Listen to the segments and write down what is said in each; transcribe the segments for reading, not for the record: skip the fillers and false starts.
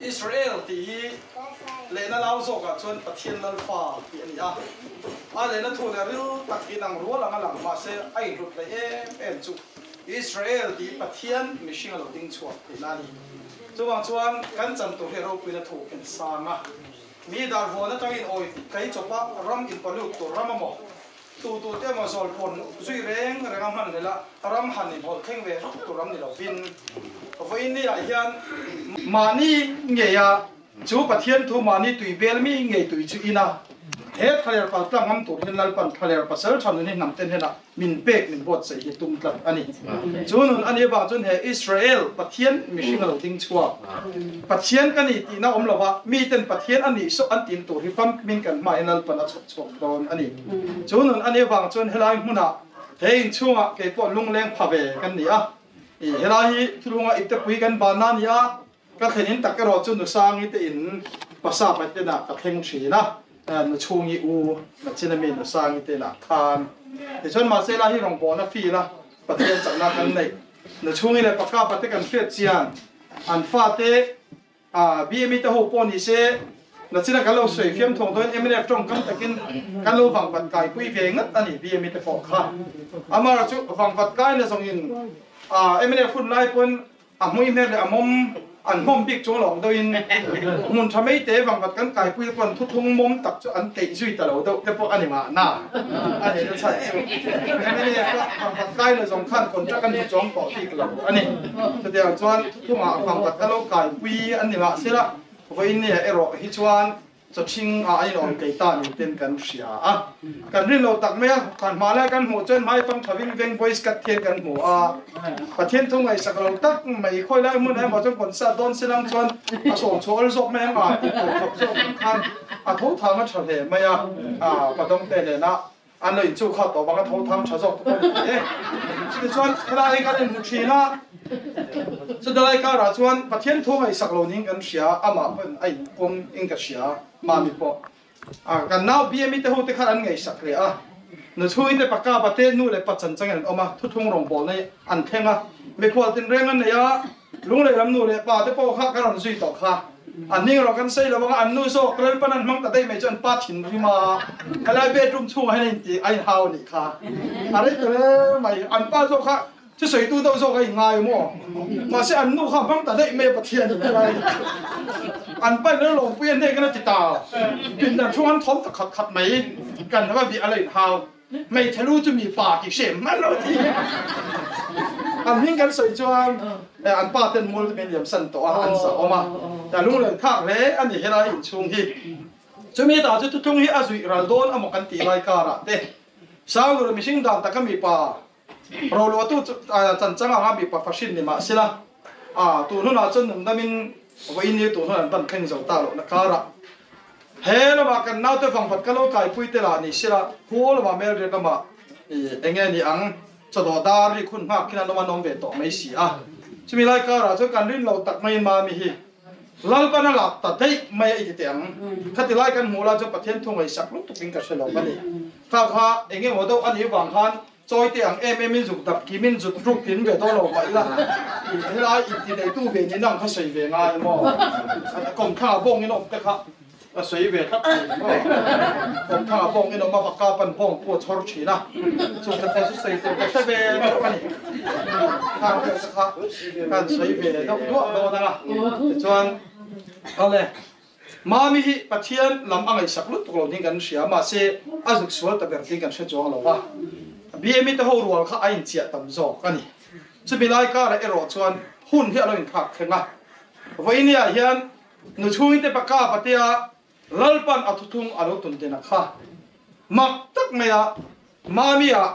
Israel tih hi lehna lau zawkah chuan Pathian lal fa tih a ni a. A lehna thu leh ril tak inang rual anga lang mahse a inhlut hlei em em chu Israel tih Pathian mihring a lo ding chhuak tihna a ni. Chuvang chuan kan chan tur hi ropuina thu en sang a. Mi darvuan atangin awi tlei chawpa ram inpalut tur ram a maw? Tu tu te emaw zawl pawn zui reng reng a hman hlel a, ram han inhawlh thleng ve hruk tur ram ni lovin vawiin ah hian mahni ngeia chu Pathian thu mahni tui bel mi ngei tui chu in a, he thlaler pal tlang ngam tur hian Lalpan thlaler pasal tha nun hi hnam ten henah min pek min buatsaih hi tum tlat a ni. Chu nun a nih avang chuan he Israel Pathian mihring a lo ding chhuak. Pathian ka ni tihna awm lova miten Pathian a nih sawh an tin tur hi famkimin kan hmain Lalpan a chhawp chhuak dawn a ni. Chu nun a nih avang chuan helai hmunah he inchhungah kei pawh lungleng pha ve kan ni a. Helai hi thulunga iptepui kan banna a ni a, Ka thlenin tak erawh chu Nusangi te in pasa Pathianah ka thleng thin a, Nuchhungi u Nachina mi Nusangi te inah khan. Tichuan mahse lai hi rawngbawlna feel a Pathian chakna kan neih. Nuchhungi leh Pakapa te kan hriat chian an fate BME te ho pawh ni se Nachina kan lo sawi fiam thawng dawn mnf tawngkam takin kan lo vangvat kaipui ve ngat a ni BME te pawh kha. Amar chu vangvat kaina zawngin mnf hun lai pawn A hmui hmel leh a mawm an hmawm bik chu lawm deuhin hmun tha mai te vangvat kan kaipui te pawh thuthung mawm tak chu an keih zui ta lo deuh te pawh a ni mahna a ni na chhan chu mnf a vangvat kai la zawng khan contract an hmu chuang tawh bik lo a ni. Chutiang chuan thuthungah vangvat a lo kaipui an ni mahsela vawiin nia erawh hi chuan Chawchhing ah a inawm kei ta ni ten kan hria a, kan rin lo tak mai a, kan hma lai kan hmuh chuan hmai fang tha ving veng boys cut hian kan hmu a, Pathian thu ngaihsak lo tak mai khawi lai hmun ah emaw chuan concert dawn se lang chuan a sawm chhuah awl zawk mai ang a tih tur khawp zawk ang khan a tho thang a tha hle mai a, Padawng te nena An lo inchuh kha tawp ang a tho thang tha zawk te pawh ni e. Chutichuan helai hi kan inhmu thin a, chudalai karah chuan Pathian thu ngaihsak lo niin kan hria, amah pawhin a inpawm in ka hria, mahni pawh kan nau BMI te ho te khan an ngaihsak hle a, Nuchhungi te paka pate nu leh pa chanchangin an awm a, thuthung rawngbawlna hi an thleng a, mikhual tinreng an nei a, Lunglei lam nu leh pa te pawh kha ka rawn zui tawh kha. An hming erawh kan sawi lo ang a, an nu zawk Lalpan an hmang ta daih mai chu an pa thinrim a, helai bedroom chhungah hian a inti a inhau a nih kha. A rei ta hle mai, an pa zawk kha thusawitu deuh zawk a inngai maw? Mahse an nu kha a hmang ta daih mai a Pathian in helai an pa in a lawmpui a hnek in a ti ta, pindan chhung an thawm ta khat khat mai, kan va bih a la inhau. Hmeichhe lu chu mi pa tih hre hman lo ti. An hming kan sawi chuan an pa ten mual te min liam san tawh a, an zah awm a. Ta lunglen thlak hle a ni helai inchhung hi. Chumi ta chu thuthlung hi a zuih ral dawn amaw kan tih lai karah te Sanglura mihring dan taka mipa roluahtu chu chanchang anga mipa fahrin ni mahsela tun hunah chuan nungdamin vawiin ni tun hun an ban thleng zo ta lohna karah He lamah kan naute vangvat ka lo kaipui te lah ni sela, khaw lamah Melriat lamah eng nge ni ang, chawdawh dar rik hun nghak khin an awm an awm ve tawh mai si a. Chumi lai karah chuan kan rin lo tak maiin Mami hi Lalpan a lak ta daih mai a i ti teh ang. Khati lai kan hmuh lai chuan Pathian thu ngaihsak lutukin ka hre lo a ni. Kha kha eng emaw deuh a nih vang khan Chawi te ang em em in zuk dap kim in zut ruk in ve dawn lo mah ila i helai in ti neitu ve ni nang kha sawi ve ngai maw? A kawmthlang ah bawng in awm te kha a sawi ve tlat thei maw? Kawmthlang ah bawng in awm a va kap an bawng pawh a chhawr thin a, chung te pawh chu sawi tur ka hre ve deuh a ni. Khang deuh te kha kan sawi ve deuh duah dawn ang a, tichuan awle. Mami hi Pathian lam a ngaihsak lutuk lo ding kan hria, mahse a zuk sual ta ber ding kan hre chuang lo va. BMI te ho rual kha a inchiah tam zawk a ni. Chumi lai karah erawh chuan hun hi a lo inthlak thleng a. Vawinia hian nu chhungin te paka patea Lalpan a thuthung a lo tun den a kha. Mak tak maia Mami-a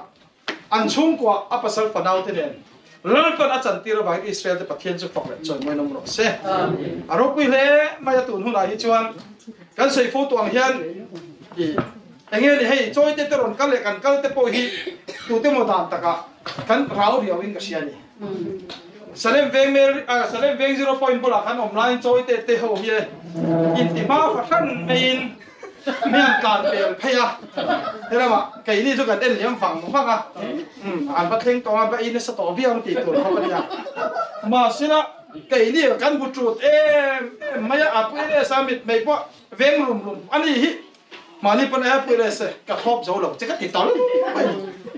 an chhungkua a pasal fanau te nen Lalpan a chantir avangin Israel te Pathian chu fak leh chawimawi nawm rawh se. A ropui hle mai a tun hunah hi chuan kan sawi fo tawh ang hian i enge ni hei chawi te te rawn kal leh kan kal te pawh hi tute maw dan takah kan rau riau in ka hria a ni. Salem veng mel Salem veng zero point bulah khan awm laiin chawi te te ho hi inti hma fahran maiin Mi an tlan pel phei a, helamah keini chu kan en liam vang vang a, an va thleng tawng a, va ei nasa tawh viau tih tur khawp a nia. Mahsela Keini kan bu ṭut em em mai a, a pui leh sa mit mei pawh veng rum rum a ni hi. Mahni pawn e pui leh se ka thlawp zo lo che ka ti tal mai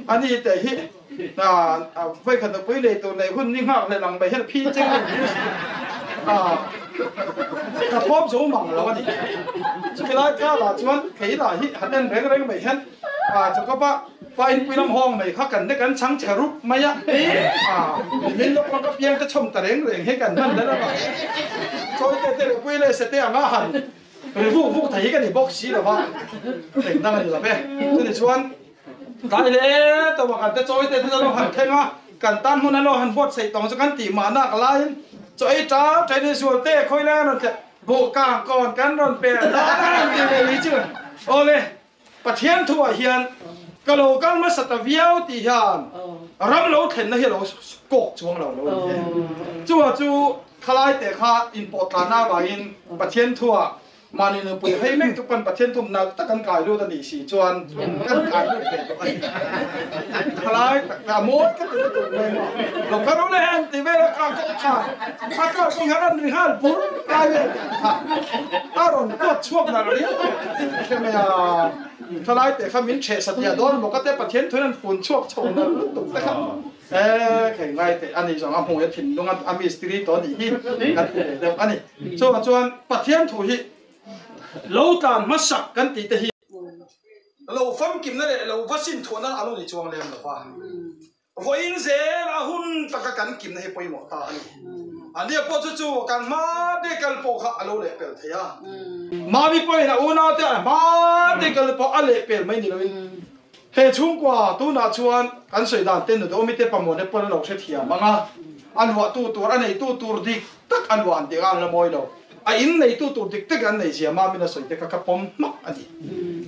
a ni teh hi. Vawikhat nupui nei tur nei hun ni nghak leh lang mai hian phi cheng a ni ka thlawp zo mang lo a ni. Chumi lai kar ah chuan kei lah hi han en reng reng mai hian chawkawp a Pa inpui lam hawng mai kha kan nek an chhang chhe rup mai a, min lawk lawk apiang te chhawm ta reng reng hi kan hman hle lova, chawi te te leh pui leh se te anga han ri vuk vuk thei hi ka ni bawk si lova, eng dang a ni lo ve. Chutih chuan tlai leh tawh ah kan te chawi te te chu an lo han thleng a, kan tan hmun an lo han buatsaih tawng chu kan tih mahnak laiin chaw ei ta Chinese zual te khawi lai an rawn thleh buh kang kawn kan rawn per dan a rawn ti leh hi chu awle. Pathian thuah hian ka lo kal hmasa ta viau tih hian ram lo thlenna hi a lo kawk chuang lo lo a ni e. Chuvang chu thalai te kha inpawhtlanna avangin Pathian thuah mahni nupui hei mek chu pawn Pathian thum nalh tak an kai lut a nih si chuan kan kai lut ve tawh a ni. Thalai tak a mawi ka ti lutuk mai maw. Lo kal ru leh an ti vel a kar kawng khan a kar kawng hian an ri nghal bur lai vel kha a rawn kuat chhuak nalh riau khe mai a. Thalai te kha min ṭheh satliah dawn maw ka te Pathian thuin an fun chhuak chho nalh lutuk te kha e khei ngai teh ani zawng a hmui a thinlung a mistiri tawh anih hi kan ti ve deuh a ni. Chuvang chuan Pathian thu hi lo tlan hmasak kan tih te hi Lo famkimna leh lo va sinthuahna a lo ni chuang lem lo va. Vawiin zel a hun taka kan kimna hi pawimawh ta a ni. Ania pawh chu chu kan hma te kal pawh kha a lo lehpel thei a. Mami pawhin a unaute a hma te kal pawh a lehpel mai ni loin he chhungkua tunah chuan kan sawi dan te nu Dawmi te pamawhte pawn a lo hrethiam ang a, a luahtu tur a neitu tur dik tak a luah an tih kha an la mawi lo. A in neitu tur dik tak an nei zia Mami na sawi te kha ka pawm hmak a ni.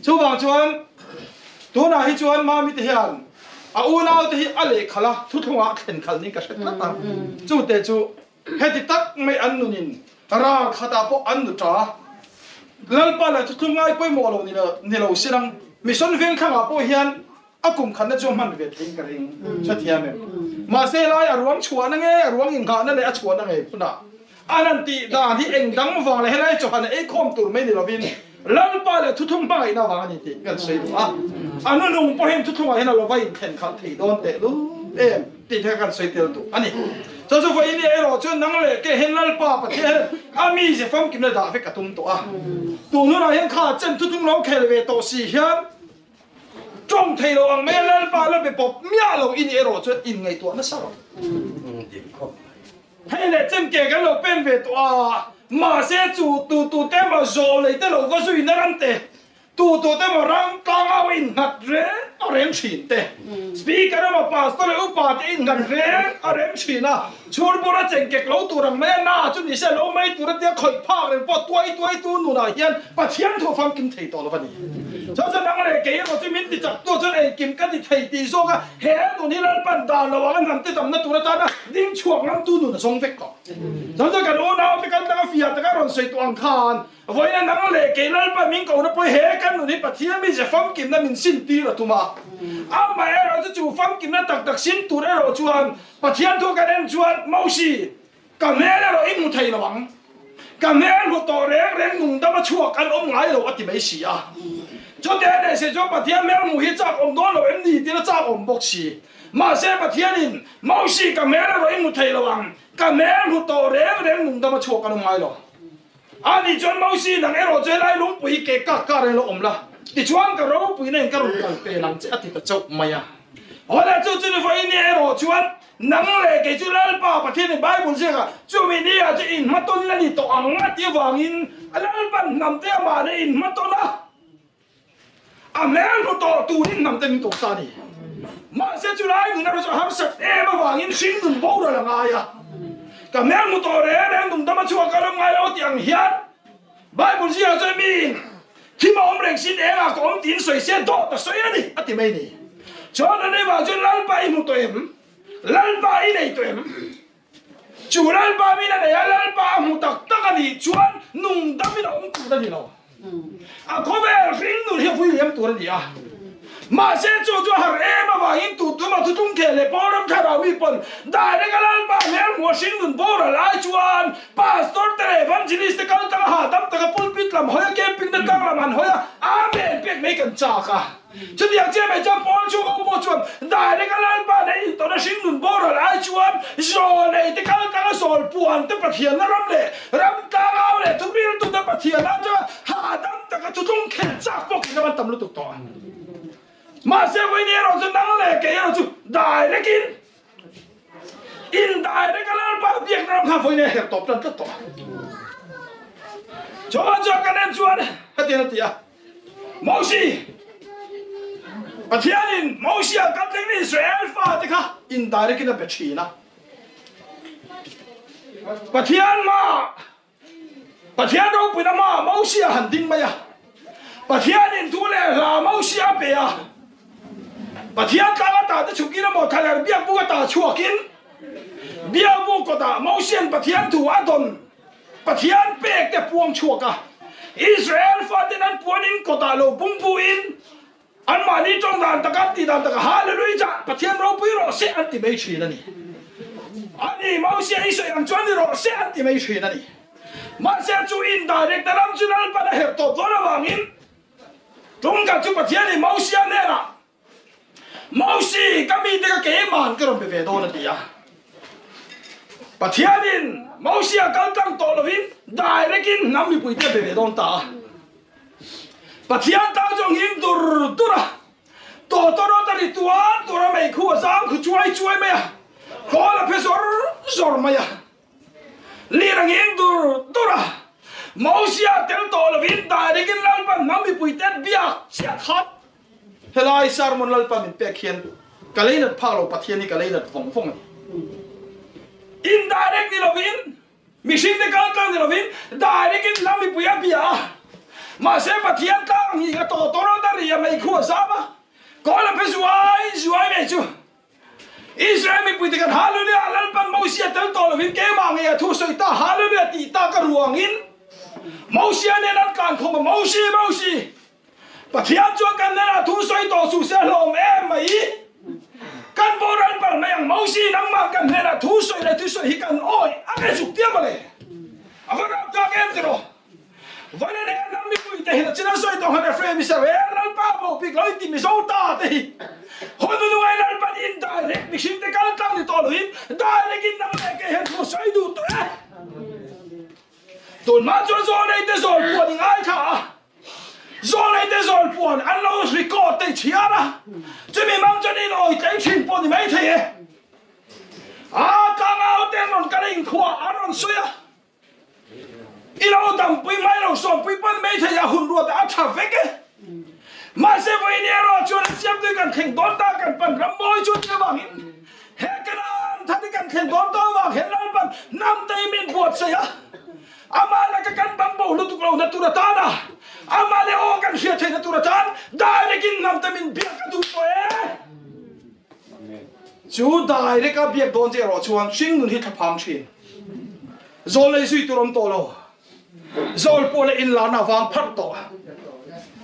Chuvang chuan tunah hi chuan Mami te hian a unau te hi a lehkhalh a, thuthlungah a thlen khalh niin ka hre tlat a. Chute chu heti tak mai an nunin ral khatah pawh an nu ta. Lalpa leh thuthlung ngai pawimawh lo ni lo silang mission veng thlangah pawh hian A kum khatna chu a hman ve theiin ka ring hrethiam em. Mahse lai a ruang chhuahna nge a ruang inghahna leh a chhuahna ngei hunah an han tih dan hi eng dang vang leh helai chawhhan a eikhawm tur mai ni lovin Lalpa leh thuthlung hmangaihna vang a ni tih kan sawi duh a. A nunung pawhin thuthlungah hian a lo va inthen khalh thei dawn teh lul em tih te kha kan sawi tel duh a ni. Chu chu vawiin ni erawh chuan nang leh ke hian Lalpa Pathian hian a mize famkim leh dah vek a tum tawh a. Tun hunah hian kha chen thuthlung lo khel ve tawh si hian Tawng thei lo ang mai a Lalpa la be pawp miah lo i nih erawh chuan inngaihtuah nasa rawh. Hei leh chen ke kan lo pen ve tawh a, mahse chu tu tu te emaw zawh lei te lo va zui na ram te, tu tu te emaw ram tlangau a innghat reng a reng thin te, Speaker emaw Pastor leh Upa te innghat reng a reng thin a, chhur bur a cheng kek lo tur ang mai a, na chu ni se lo mai tur a tia khawih phak reng pawh tuai tuai tu nunah hian Pathian thu famkim thei tawh lo a ni. Chuan chuan nang leh kei erawh chu min ti chak tu chuan engkim ka ti thei tih zawk a, he nun hi Lalpan dan lo ang a hnam te damna tur atana ding chhuak ngam tu nun a zawng vek tawh. Chuan chuan kan unau te kan tanga fiah taka rawn sawi tawh ang khan vawiin nang leh kei Lalpan min kohna pawh he kan nun hi Pathian mi ze famkimna min sim tir a tum a. Amaherawh chu chu famkimna tak tak sim tur erawh chuan Pathian thu kan en chuan Mosi Ka hmel erawh i hmu thei lo ang. Ka hmel hmu tawh reng reng nung dama chhuak an awm ngai lo a ti mai si a. Chute a neih si chuan Pathian hmel hmuh hi chak awm dawn lo em ni tiin a chak awm bawk si. Mahse Pathianin, Mosi, ka hmel erawh i hmu thei lo ang. Ka hmel hmu tawh reng reng nung dama chhuak an awm ngai lo. A nih chuan Mosi, nang erawh chu helai lungpui hi ke kak kar in lo awm la, tichuan ka ropuina in ka rawn kal pel ang che a ti ta chauh mai a. Hawleh chu chu ni vawiin ni erawh chuan nang leh kei chu Lalpa Pathian in Bible ziakah chumi ni ah chu inhmatawn la ni tawh ang a ti avangin Lalpan hnamte amah leh inhmatawn a A hmel hmu tawh turin hnam te min tawk ta a ni. Mahse chulai nun erawh chu a harsat em avangin hring nun boral a ngai a. Ka hmel hmu tawh reng reng nung dam a chhuak ka ram ngai lo tih ang hian Bible ziakah chuan miin thim a awm reng sin engah ka awm tiin sawi se dawt a sawi a ni a ti mai a ni. Chuan a nei vang chuan Lalpa i hmu tawh em? Lalpa i nei tawh em? Chu Lalpa min a nei a, Lalpa a hmu tak tak a nih chuan nung damin a awm tur a ni lo. A khawvel hring nun hi a vui liam tur a ni a. Mahse chu chu a har em avangin tu tuma thutlung theh leh Paul ram thlarau mi pawn direct a Lalpa hmel hmuh a hringnun boral ai chuan Pastor te leh Evangelist te kal tanga hahdam taka pulpit lam hawi a camping na tlang lam han hawi a Amen pek mai kan chak a. Chutiang chiah mai chuan Paul chhung ho pawh chuan direct a Lalpa nei intawn a hringnun boral ai chuan zawl nei te kal tanga zawl puan te Pathianna ram leh ram tlangau leh thupiltu te Pathian atanga hahdam taka thutlung khelh chak pawh khin a van tam lutuk tawh a. Mahse vawiin erawh chu nang leh kei erawh chu direct in in direct a Lalpa biakna ram kha vawiin a herh tawp tan tlat tawh a. Chuan chuan kan en chuan hetiang a ti a. Mosi, Pathianin Mosia kan thleng Israel fate kha indirect in a be thin a. Pathian ma Pathian ropuina ma Mosia han ding mai a. Pathianin thu leh hla Mosia a pe a. Pathian tlang ata te chhukin emaw thaler biakbuk ata chhuakin biakbuk kawtah Mosian Pathian thu a dawn Pathian pek te puang chhuak a, Israel faten an puanin kawtah lo bungbuin anmahni tawng dan taka an tih dan taka Hallelujah, Pathian ropui rawh se an ti mai thin a ni. Ani Mosia i sawi ang chuan ni rawh se an ti mai thin a ni. Mahse chu indirect na ram chu Lalpan a herh tawp dawn avangin tumkhat chu Pathianin Mosia hnenah Mosi, ka mite ka keiman ka rawn pe ve dawn a ti a. Pathianin Mosi a kal tlang tawh lovin direct in hnam mipuite a pe ve dawn ta a. Pathian tang chu a nghing dur dur a, tawtawrawt a ri tuar tuar a, meikhu a zang khu chuai chuai mai a, khawl a phe zawr zawr mai a. Lir a nghing dur dur a, Mosi a tel tawh lovin direct in Lalpa hnam mipuite biak chiah khat. Helai sermon Lalpa min pek hian ka leinat phak lo Pathian hi ka leinat vawng vawng a ni. Indirect ni lovin, mihring te kal tlang ni lovin, direct in hla mipui a bia a. Mahse Pathian tlang hi a tawh tawh rawt a ri a meikhu a zam a, kawl a phe zuai zuai mai chu. Israel mipui te kan Hallelujah Lalpan Mosia tel tawh lovin keimah ngei a thu sawi ta Hallelujah tih tak a ruangin Mosia nen an tlan khawm a Mosi Mosi Pathian chuan kan hnenah thu sawi tawh suh se hlawm em mai. Kan boral par mai ang Mosi nangmah kan hnenah thu sawi leh thusawi hi kan awih a nge zuk tia mawle. A va rap tak em tiraw. Vana leh ram mipui te hian a chin a sawi tawh han Ephraim Israel Lalpa pawh bik lo inti Mizo ta te hi hun hnuai Lalpan in direct mihring te kal tlang ni tawh loin direct in nang leh kei hian thu sawi duh tawh e. Tunhma chuan zawnei te zawl puan i ngaithla a. Zawnei te zawl puan an lo record te i chhiar a, chumi mang chuan in awi tlei thin pawh ni maithei e. A tlangau te an rawn kal a inkhua an rawn sawi a, i lo dampui mai lo sawmpui pawh ni maithei a hun ruat a tha vek e. Mahse vawiin erawh chuan a siamtui kan thleng dawn ta kan pan ram mawi chu tia vangin he Kanaan thar hi kan thleng dawn ta avang hian Lalpan hnam te hi min buatsaih a, amah laka kan bang bo lutuk lo na tur atan a, amah leh aw kan hriat theihna tur atan direct in hnam te min biak a duh tawh e. Chu direct a biak dawn che erawh chuan hringnun hi thlaphang thin. Zawl lei zui tur awm tawh lo. Zawl pawh leh inlarna a vang pharh tawh.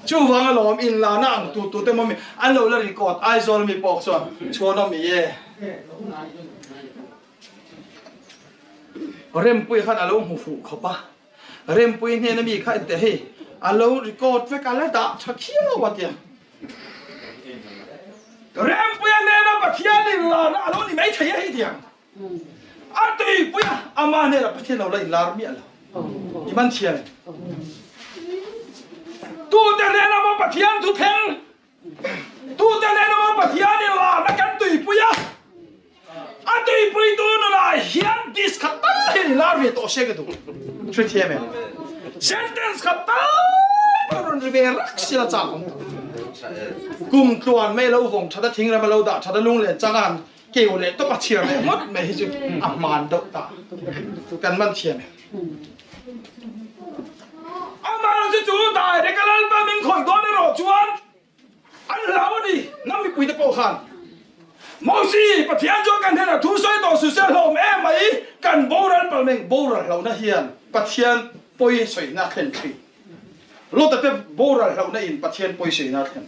Chuvang alawm inlarna ang tu tu te maw mi an lo la record Aizawl mi pawh chuan chhuan awm i e. Rempuia khan a lo hmu fuh khawp a, Rempuia hnena mi kha enteh hei a lo record vek a la dah tha khiau a tia. Rempuia hnena Pathian inlarna a lo ni maithei a hei tiang. A tuipui a, amah hnenah Pathian lo la inlar miah lo. I man thiam em? Tute hnenah maw Pathian thu thleng? Tute hnenah maw Pathian inlarna kan tuipui a? A tuipuitu nunah hian dis khat tal hian inlar ve tawh se ka duh. Hrethiam em? Sentence khat tal pawh rawn ri ve rak sila chak awm tawh. Kum tluan mai lo vawng that a, thingrem a lo dah that a, lunglen changa han Keu leh tawp a chhiar leh ngawt mai hi chu a hman deuh ta. Kan man thiam em? Amah chu chu direct a Lalpa min khawih dawn erawh chuan an hlau a ni, hnam mipuite pawh khan. Mosi, Pathian chuan kan hnenah thu sawi tawh su se hlawm em mai, kan boral palh meng boral hlauhna hian Pathian pawi sawina a thlen thin. Lota te boral hlauhna in Pathian pawi sawina a thlen.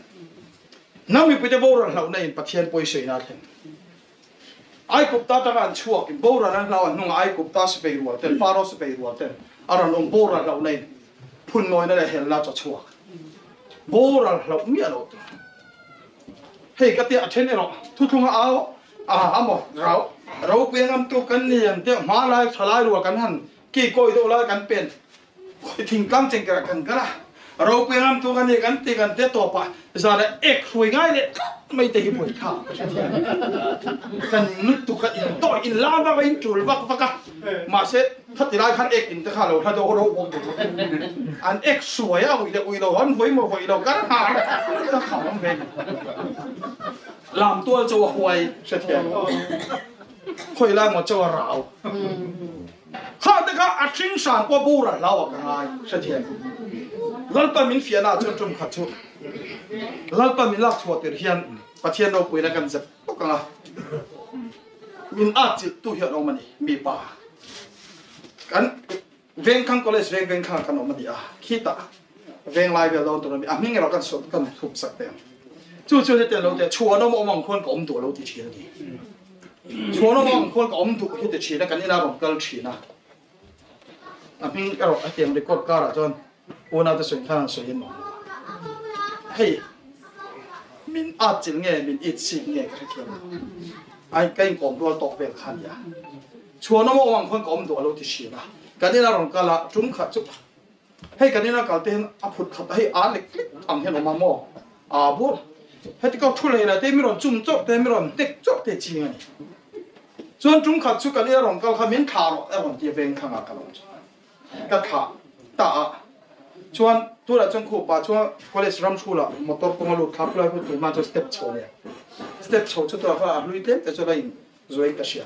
Hnam mipuite boral hlauhna in Pathian pawi sawiin a thleng. Aigupta atanga an chhuak in boral an hlau an hnungah Aigupta sipei rual ten, Faro sipei rual ten a rawn awm boral hlauhna in phunnawina leh helna chaw chhuak. Boral hlauh miah lo tur. Hei ka tia a then erawh thuthlunga au a amaw rau ropui a ngamtu kan ni ang teh hma lai thalai rual kan han ki kawi deuh lai kan pen khawi thingtlang chengkerah kan kal a ropui a ngamtu kan ni kan ti kan tia tawpah zanah ek hruai ngai leh tlat mai te hi buaithlak ka hre thiam kan lutuk a in tawh in lam vak a in tul vak vak a mahse Khati lai khan ek in te kha lo hla deuh ro bawk duh an ek suai a ui leh ui lo an vawi maw vawi lo kar ha ka kham awm ve ni lam tual chu a huai hre thiam khawi lai maw chu a rau kha te kha a hring hran pawh boral hlau a ka ngai hre thiam Lalpa min fiahna ah chuan tum khat chu Lalpa min lak chhuah tir hian Pathian ropuina kan zep bawk ang a min at chilh tu hi an awm a ni mipa kan Vengkhang college veng vengkhang kan awm a ni a khitah venglai vel dawn tur a ni a hming erawh kan sawi kan thup sak teh ang chu chu hetiang lo teh chhuan awm awm ang khuan ka awm duh lo ti thin a ni chhuan awm ang khuan ka awm duh hi ti thin a kan ina rawn kal thin a a hming erawh hetiang record karah chuan Unaute sawi khan an sawi emaw? Hei, min atchilh nge min itsik nge ka hrethiam lo. Ai, ka inkawm rual tawk vel kha a nia. Chhuan awm awm ang khuan ka awm duh a lo ti thin a. Kan ina rawn kal a, tum khat chu hei kan ina kal te hian a phut khat a, hei a lek lek ang hian awm a maw? Aa bur. Heti ka thu lei la te mi rawn chum chawrh te, mi rawn hnek chawrh te ching a ni. Chuan tum khat chu kan ina rawn kal kha min thlah rawh a rawn ti a, veng thlang ah ka lo chuan. Ka thlah ta a, chuan tunah chuan khupa chuan college ram chhul ah motor kawng a lut thla khulai khu tunhma chuan step chho nia step chho chu tunah khan a hlui tlem te chu la in zuai in ka hria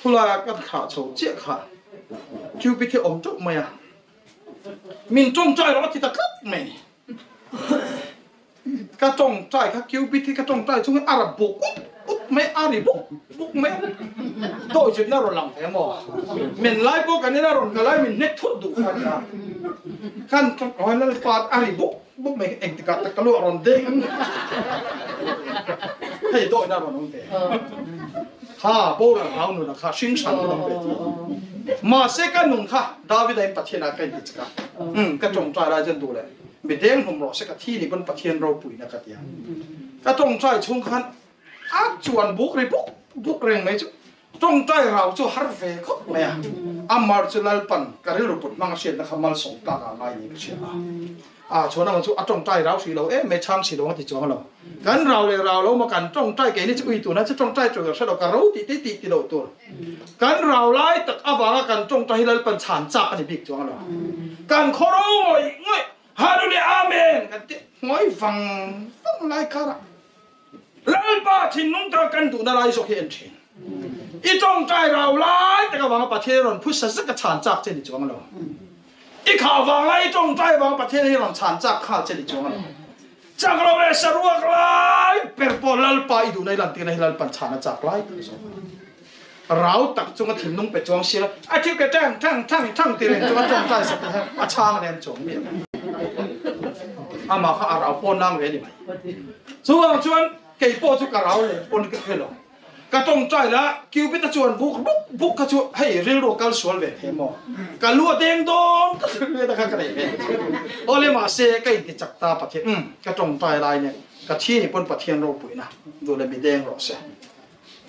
khulai ah ka thlah chho chiah kha cupid hi awm teuh mai a min tawngtai rawh a ti ta tlat mai ni Ka tawngtai kha cupid hi ka tawngtai chungin a ra buk ut ut mai a ri buk buk mai a, dawihzipna a rawn lang ve maw? Men lai pawh kan ina rawn kal lai min hnek thut duh kha a nia. Kan tawngtai Lalpa a ri buk buk mai kha engtikah tak ka lu a rawn deng ang hei dawihna a rawn awm ve. Kha boral hau nuna kha hring hran hun awm ve tih. Mahse ka nun kha Davida in Pathian ah ka inti chak a, umm ka tawngtai lai chuan duh leh Mi deng hlum rawh se ka thi ni pawn Pathian ropuina ka ti a. Ka tawngtai chhung khan a chuan buk ri buk buk reng mai chu tawngtai rau chu har ve khawp mai a. A mar chu Lalpan ka rilru put hmang a hriatna kha malsawm tlak ah ngai niin ka hria a. A chuan amah chu a tawngtai rau hrih lo em mai chhang si lo a ti chuang lo. Kan rau leh rau lo maw kan tawngtai keini chu ui tuna chu tawngtai tur ka hre lo ka ro tih te tih ti lo tur. Kan rau lai tak avanga kan tawngtai hi Lalpan chhan chak a ni bik chuang lo. Kan khaw ro ngawih ngawih Hallelujah Amen kan ti ngawih vang vang lai karah Lalpa thinlung taka kan duhna lai zawk hi en thin. I tawngtai rau lai tak avanga Pathian rawn phusa zet a chhan chak che ni chuang lo. I khah vang lai i tawngtai vang Pathian hi rawn chhan chak nghal che ni chuang lo. Chak lo leh saruak lai ber pawh Lalpa i duhna i lantirna hi Lalpan chhan a chak lai tak zawk a. Rau tak chunga thinlung pe chuang sia a thil ke tang tang tang tang ti reng chunga tawngtai sak te hian a chhang lem chuang miah lo. Amah kha a rau pawn nang ve a ni mai. Chuvang chuan kei pawh chu ka rau lem pawn ka hre lo. Ka tawngtai la, Cupid a chuan buk buk buk kha chu hei rilru a kal sual ve thei maw? Ka lu a deng dawn ka thil ve ta kha ka nei ve. Awle mahse ka inti chak ta Pathian umm ka tawngtai lai nen ka thi ni pawn Pathian ropuina duh leh mi deng rawh se.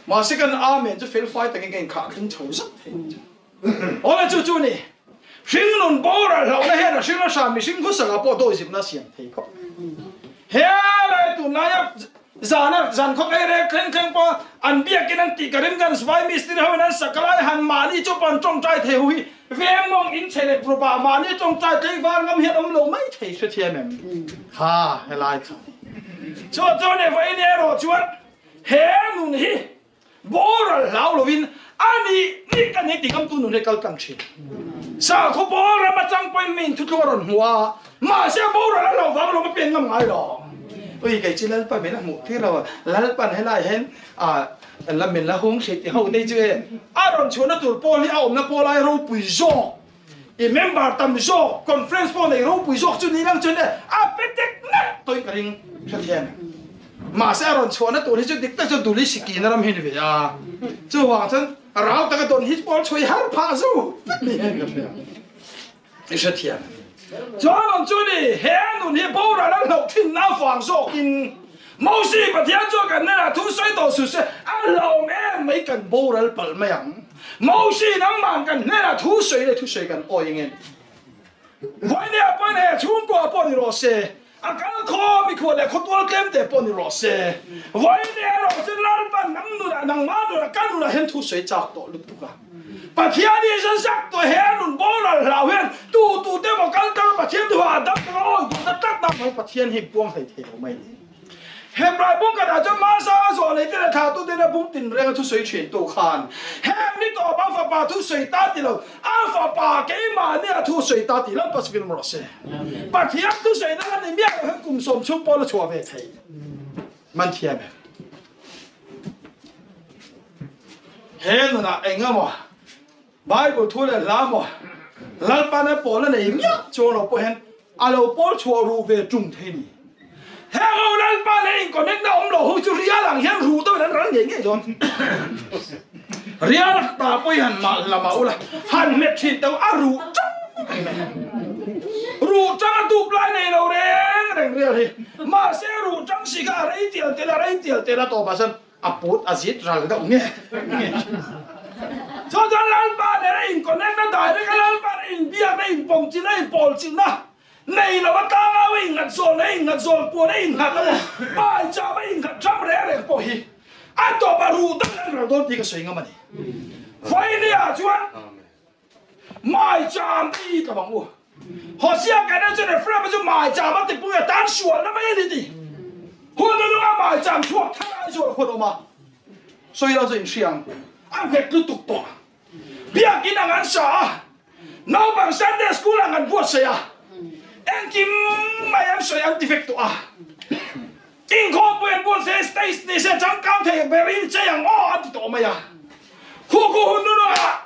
Mahse kan Amen chu felfai takin ka inkhah thleng chho zat thei ang chu. Awle chu chu ni hringnun boral hlauhna hian a hring a hram mihring khawsakah pawh dawizipna a siam thei khawp. He lai tunlaia Zana zan khawp ei rek thleng thleng pawh an biakin an tih ka ring kan Vai mistiri ho in an sak lai han mahni chu pawh an tawngtai thei hu hi veng mawng in chhe leh rupa mahni tawngtai tlei var ngam hian awm lo mai thei hrethiam em kha helai kha chu chuan e vawiin erawh chuan he nun hi boral hlau lovin ani ni kan hi tingamtu nun hi kal tlang thin sakhaw pawl ram atang pawhin mi inthutlung a rawn hmu a mahse boral a hlauh vang lawm a pen ngam ngai lo ui kei chu lalpa min a hmuh tir lo lalpan helai hian a la min la hung hrih ti ho te chu e a rawn chhuahna tur pawl hi a awmna pawl ai ropui zawk i member tam zawk conference pawh nei ropui zawk chu ni lang chuan e a pe tek nek tawhin ka ring hrethiam. Mahse a rawn chhuahna tur hi chu dik tak chuan Duli Sikina ram hi ni ve a. Chuvang chuan rau taka dawn hi pawl chhuah i har phah zo vek ni hian ka hria. I hrethiam. Chuan awm chu ni, he nun hi boral a hlauh thinna avang zawkin Mosi Pathian chuan kan hnenah thu sawi tawh suh se, a hlauhawm em mai kan boral palh mai ang. Mosi nangmah kan hnenah thu sawi leh thusawi kan awi eng em? Vawinia pawhin he chhungkua pawh ni rawh se, a kal khaw mikhual leh khawtual tlem te pawh ni rawh se, vawinia erawh chu Lalpan nang nunah, nangmah nunah, ka nunah hian thu sawi chak tawh lutuk a. Pathian hi zan zak tawh he nun boral hlau hian tu tu te maw kal tang Pathian thu ah dam taka awi duhna tlat na mai Pathian hi buang hlei thei lo mai ni. Hebrai bung khat ah chuan Masa a zawh lei te leh thla tu te na bung tin reng a thusawi thin tu khan heng ni tawp a fapa thusawi ta ti lo a fapa keimahni a thusawi ta ti lo pasvil rawh se. Pathian thusawi na la ni miah lo hian kum sawm chhung pawh la chhuah ve thei man thiam em. He nunah eng emaw Bible thu leh hla maw Lalpan a pawl a nei miah chuang lo pawh hian a lo pawl chhuah ruh ve tum thei ni. Heng ho Lalpa leh in connect na awm lo ho chu rial ang hian ruh deuhin an ral ngei ngei dawn. Rial ta pawh hi han mah la mah ula han hmet thin teuh a ruh chang mai mai. Ruh chang a dup lai nei lo reng reng rial hi. Mahse ruh chang si kha a rei tial tial a rei tial tial a tawpah chuan a put a zit ral deuh nge nge. Chu chuan Lalpa nena in connect na direct a Lalpa nena in biakna in pawm chilhna in pawl chilhna nei lo a tlangau a innghat zawl na innghat zawl puan a innghat emaw pai cham a innghat ram reng reng pawh hi a tawp a ruh deuh an ral dawn tih ka sawi ngam a ni. Vawinia chuan Mai cham te hi tla bang u. Hosea kan en chuan Ephraim chu mai cham a ti pui a tan sualna mai a ni ti. Hun a nung a mai cham chhuak thar ai zual hun awm a. Sawi lo chu in hria ang. A nghet lutuk tawh. Biakin ang an sa a. Naupang Sunday school ang an buatsaih a. Engkim mai an sawi an ti vek tawh a. Inkhawmpui an buatsaih stage ni se changkang thei ber in chei ang aw an ti tawh mai a. Khu khu hun nunah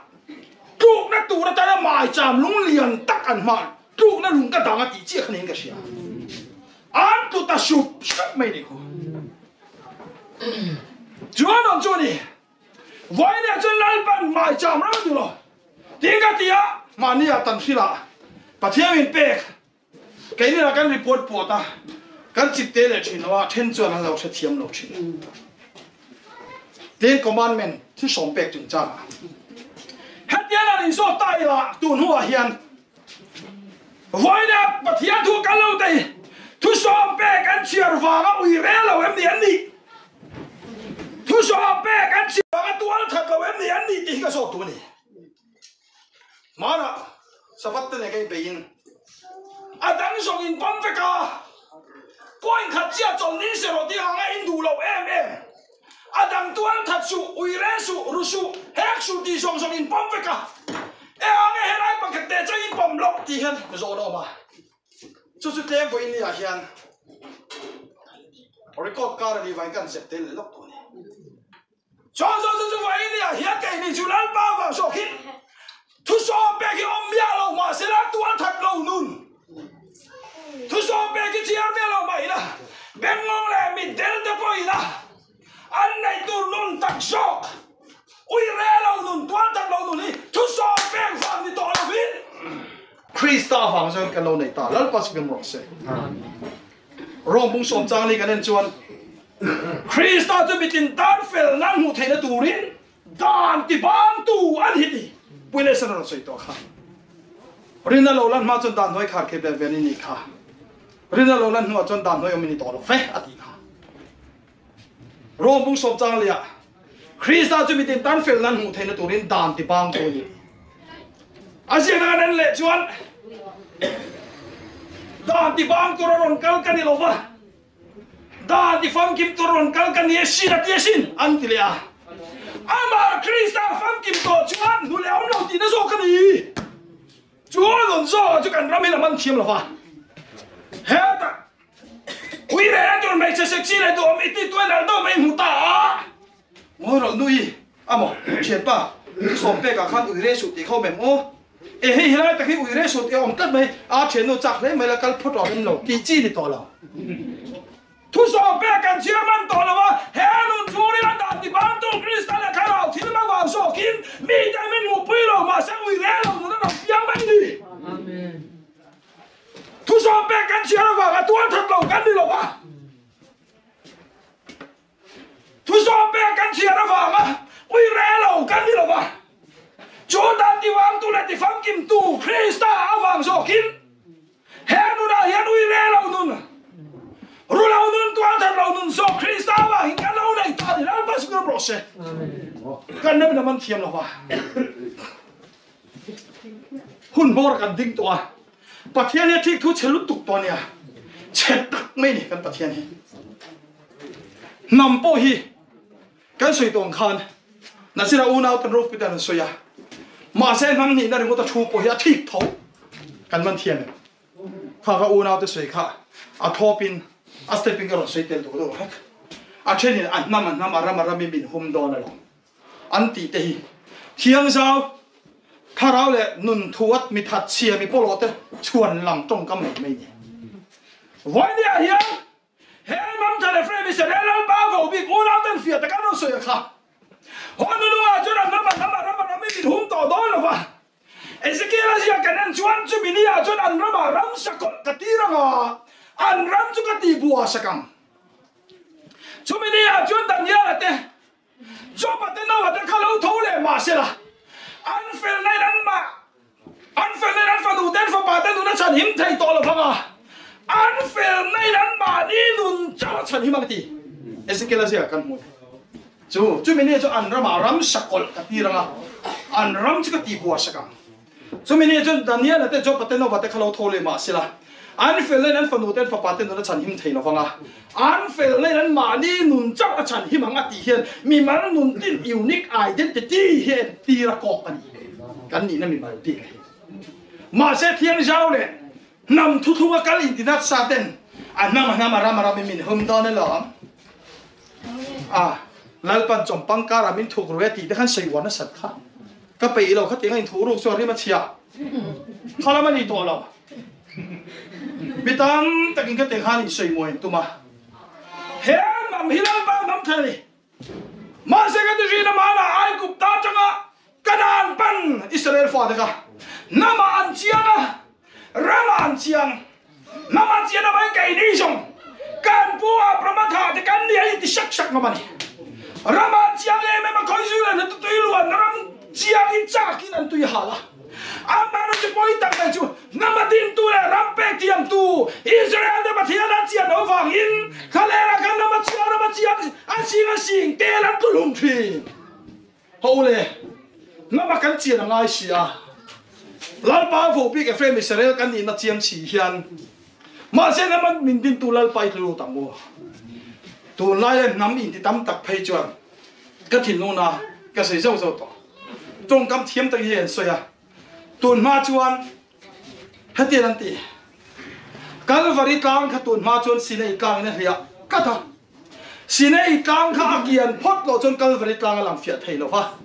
Tlukna tur atana maicham lung lian tak an hman tlukna lung ka dang a tih chiah kha niin ka hria. An tlu ta sup sup mai ni khu. Chuan awm chu a ni. Vawiinah chuan Lalpan maicham ram a duh lo. Tiin ka ti a, mahni ah tan hrilh ah Pathian min pek. Keini lah kan report puat a, kan chip te leh thin lo a, then chuan an lo hrethiam lo thin. Ten Commandment thi sawm pek chungchang ah hetiang an inzawt ta ila tun hnuah hian vawiina Pathian thu kal lo te hi thu sawm pek an chhiar vanga ui rel lo em ni an nih? Thu sawm pek an chhiar vanga tual that lo em ni an nih tih hi ka zawt duh a ni. Hmanah Sabbath te nen ka inbeiin a dang zawng in pawm vek a, point khat chiah chawlh ni se rawh tih ang a in duh loh em em. A dang tual that suh, ui re suh, ru suh, hek suh tih zawng zawng in pawm vek a, e ang e helai pakhat teh chang in pawm loh tih hian zawhna awm a. Chu chu tlem vawiin ni ah hian record kar a nih vangin ka han zep tel leh lawk tawh a ni. Chuan zawh chu chu vawiin ni ah hian keini chu Lalpa vang zawkin thusawm pek hi awm miah lo mahsela tual that lo nun thusawm pek hi chhiar miah lo mah ila bengngawng leh mitdel te pawh ila an neih tur nun tak zawk ui re lo nun tual that lo nun hi thusawm pek vang ni tawh lovin Krista vang zawkin kan lo nei ta Lalpa chu biam rawh se. Rom bung sawm chang ni kan en chuan Krista chu mitin tan fel nan hmuh theihna turin dan ti bangtu an hi ti pui leh san a rawn sawi tawh kha. Rinna lo lan hma chuan dan hnuai khar khep leh vel i nih kha. Rinna lo lan hnuah chuan dan hnuai awm i ni tawh lo ve a tih kha. Rom bung sawm chang liah Krista chu mitin tan fel nan hmuh theihna turin dan ti bangtu a ni. A ziakna kan en leh chuan dan ti bang tur a rawn kal ka ni lo va, dan ti famkim tur a rawn kal ka ni e sin a ti asin an ti leh a. Amah Krista famkim tawh chuan hnu leh awm lo tihna zawk a ni. Chu a rawn zawk chu kan ram hian a man thiam lo va. Hetah ui reh tur hmeichhe sexy leh duhawm i ti tuai nalh deuh mai hmu ta a. Ngawi rawh nui a maw thianpa i sawm pek ah khan ui re suh tih kha awm em aw e hei helai tak hi ui re suh tih a awm tlat mai a thiannu chak hle mai la kal phawt rawh em lo tih chi ni tawh lo. Thu zawh pek kan chhiar hman tawh lo a, he nun chhungin a dan tibantu Krista leh Thlarau thil hma vang zawkin mite min hmuhpui lo mahse ui rel lo nun a rawn piang mai ni. Thu zawh pek kan chhiar avanga tualthat lo kan ni lo a, thu zawh pek kan chhiar avanga ui rel lo kan ni lo a, chu dan tivangtu leh tifamkimtu Krista avang zawkin He nunah hian ui ve lo nun, ru lo nun, tual that lo nun zawk Krista avangin kan lo nei ta ni. Lalpa chu rum rawh se. Kan ram in a man thiam lo va. Hun hmawr kan ding tawh a. Pathian hi a thik thu chhe lutuk tawh a nia. Chhe tak mai ni kan Pathian hi. Hnam pawh hi Kan sawi tawng khan Nasira unau kan ropui dan an sawi a, mahse hnam nihna ringawt a thu pawh hi a thik tho kan man thiam em? Kha ka unau te sawi kha a thawpin a step in ka rawn sawi tel duh deuh hlek. A thenin a hnam a hnam a ram a ram in min hum dawn alawm an tih te hi thiangzau thlarau leh nun thuat mi that chhia mi pawlawh te chhuan lang tawngkam mai mai ni. Vawinia hian He Mamta leh Fremi Serel Lalpa vo bik unau ten fiah taka an rawn sawi a kha. Honolulu-ah chuan an ram a hnam a ram a ram i min hum tawh dawn lo va. Ezekiel-a ziak kan en chuan chumi ni ah chuan an ramah ramsa kawlh ka tir ang a, an ram chu ka ti bua sak ang. Chumi ni ah chuan Daniel-a te, Job-a te Noah te kha lo tho leh mah sela, an felna in an mah, an felna in an fanu te an fapa te nun a chhan him thei tawh lo vang a, an felna in an mahni nun chauh a chhan him ang ti Ezekiel-a ziakah kan hmu a ni. Chu, chumi ni chu an ramah ramsa kawlh ka tir ang a, an ram chu ka tihbuai sak ang. Chumi ni chuan Daniela te, Joba te, Nova te kha lo tho leh mah sela, an felna in an fanu te, an fapa te nun a chhan him thei lo vang a, an felna in an mahni nun chauh a chhan him ang a tih hian mimal nun tin unique identity hi a entir a kawk a ni. Kan nihna mimal bik a hi. Mahse Thiangzau leh hnam thuthlunga kal intinat sa ten a hnam a hnam a ram a ram in min hum dawn alawm. A, Lalpan chawmpang karah min thuk ru e tih te khan sawi uar nasat kha. Ka peih lo khatiang a inthuh ruk chuan rim a chhia. Kha lam a ni tawh lo. Mi tam takin ka te khan insawi mawi an tum a. He hnam hi Lalpa hnam thei a ni. Mahse ka ti hrin a manah Aigupta atanga Kanaan pan Israel fate kha hnamah an chiang a, ramah an chiang. Hnamah an chian avangin keini zawng kan pu Abrahama thah te kan ni a inti sak sak ngam a ni. Ramah an chiang em em a, khawi zui leh hna tui luan ram chiangin chakin an tui hal a. Amah chu pawi tak mai chu hnama dintu leh ram pek thiamtu Israel te Pathian an chian loh vangin thlalera khan hnama chiang rama chiang a sing a sing tel an tlu hlum thin. Ho le, hnama kan chian a ngai si a, Lalpa vo bik Ephraim Israel kan nihna chiang si hian mahse hnama min dintu Lalpa i tlu lut ang u. Tunlaia hnam inti tam tak phei chuan ka thinlungna ka sawi zauh zauh tawh. Tawngkam thiam tak hi an sawi a, tun hma chuan hetiang an ti, Kalvari tlang kha tun hma chuan Sinai tlang in a hliah tlat a, Sinai tlang kha a kian phawt loh chuan Kalvari tlang a lang fiah thei lo va,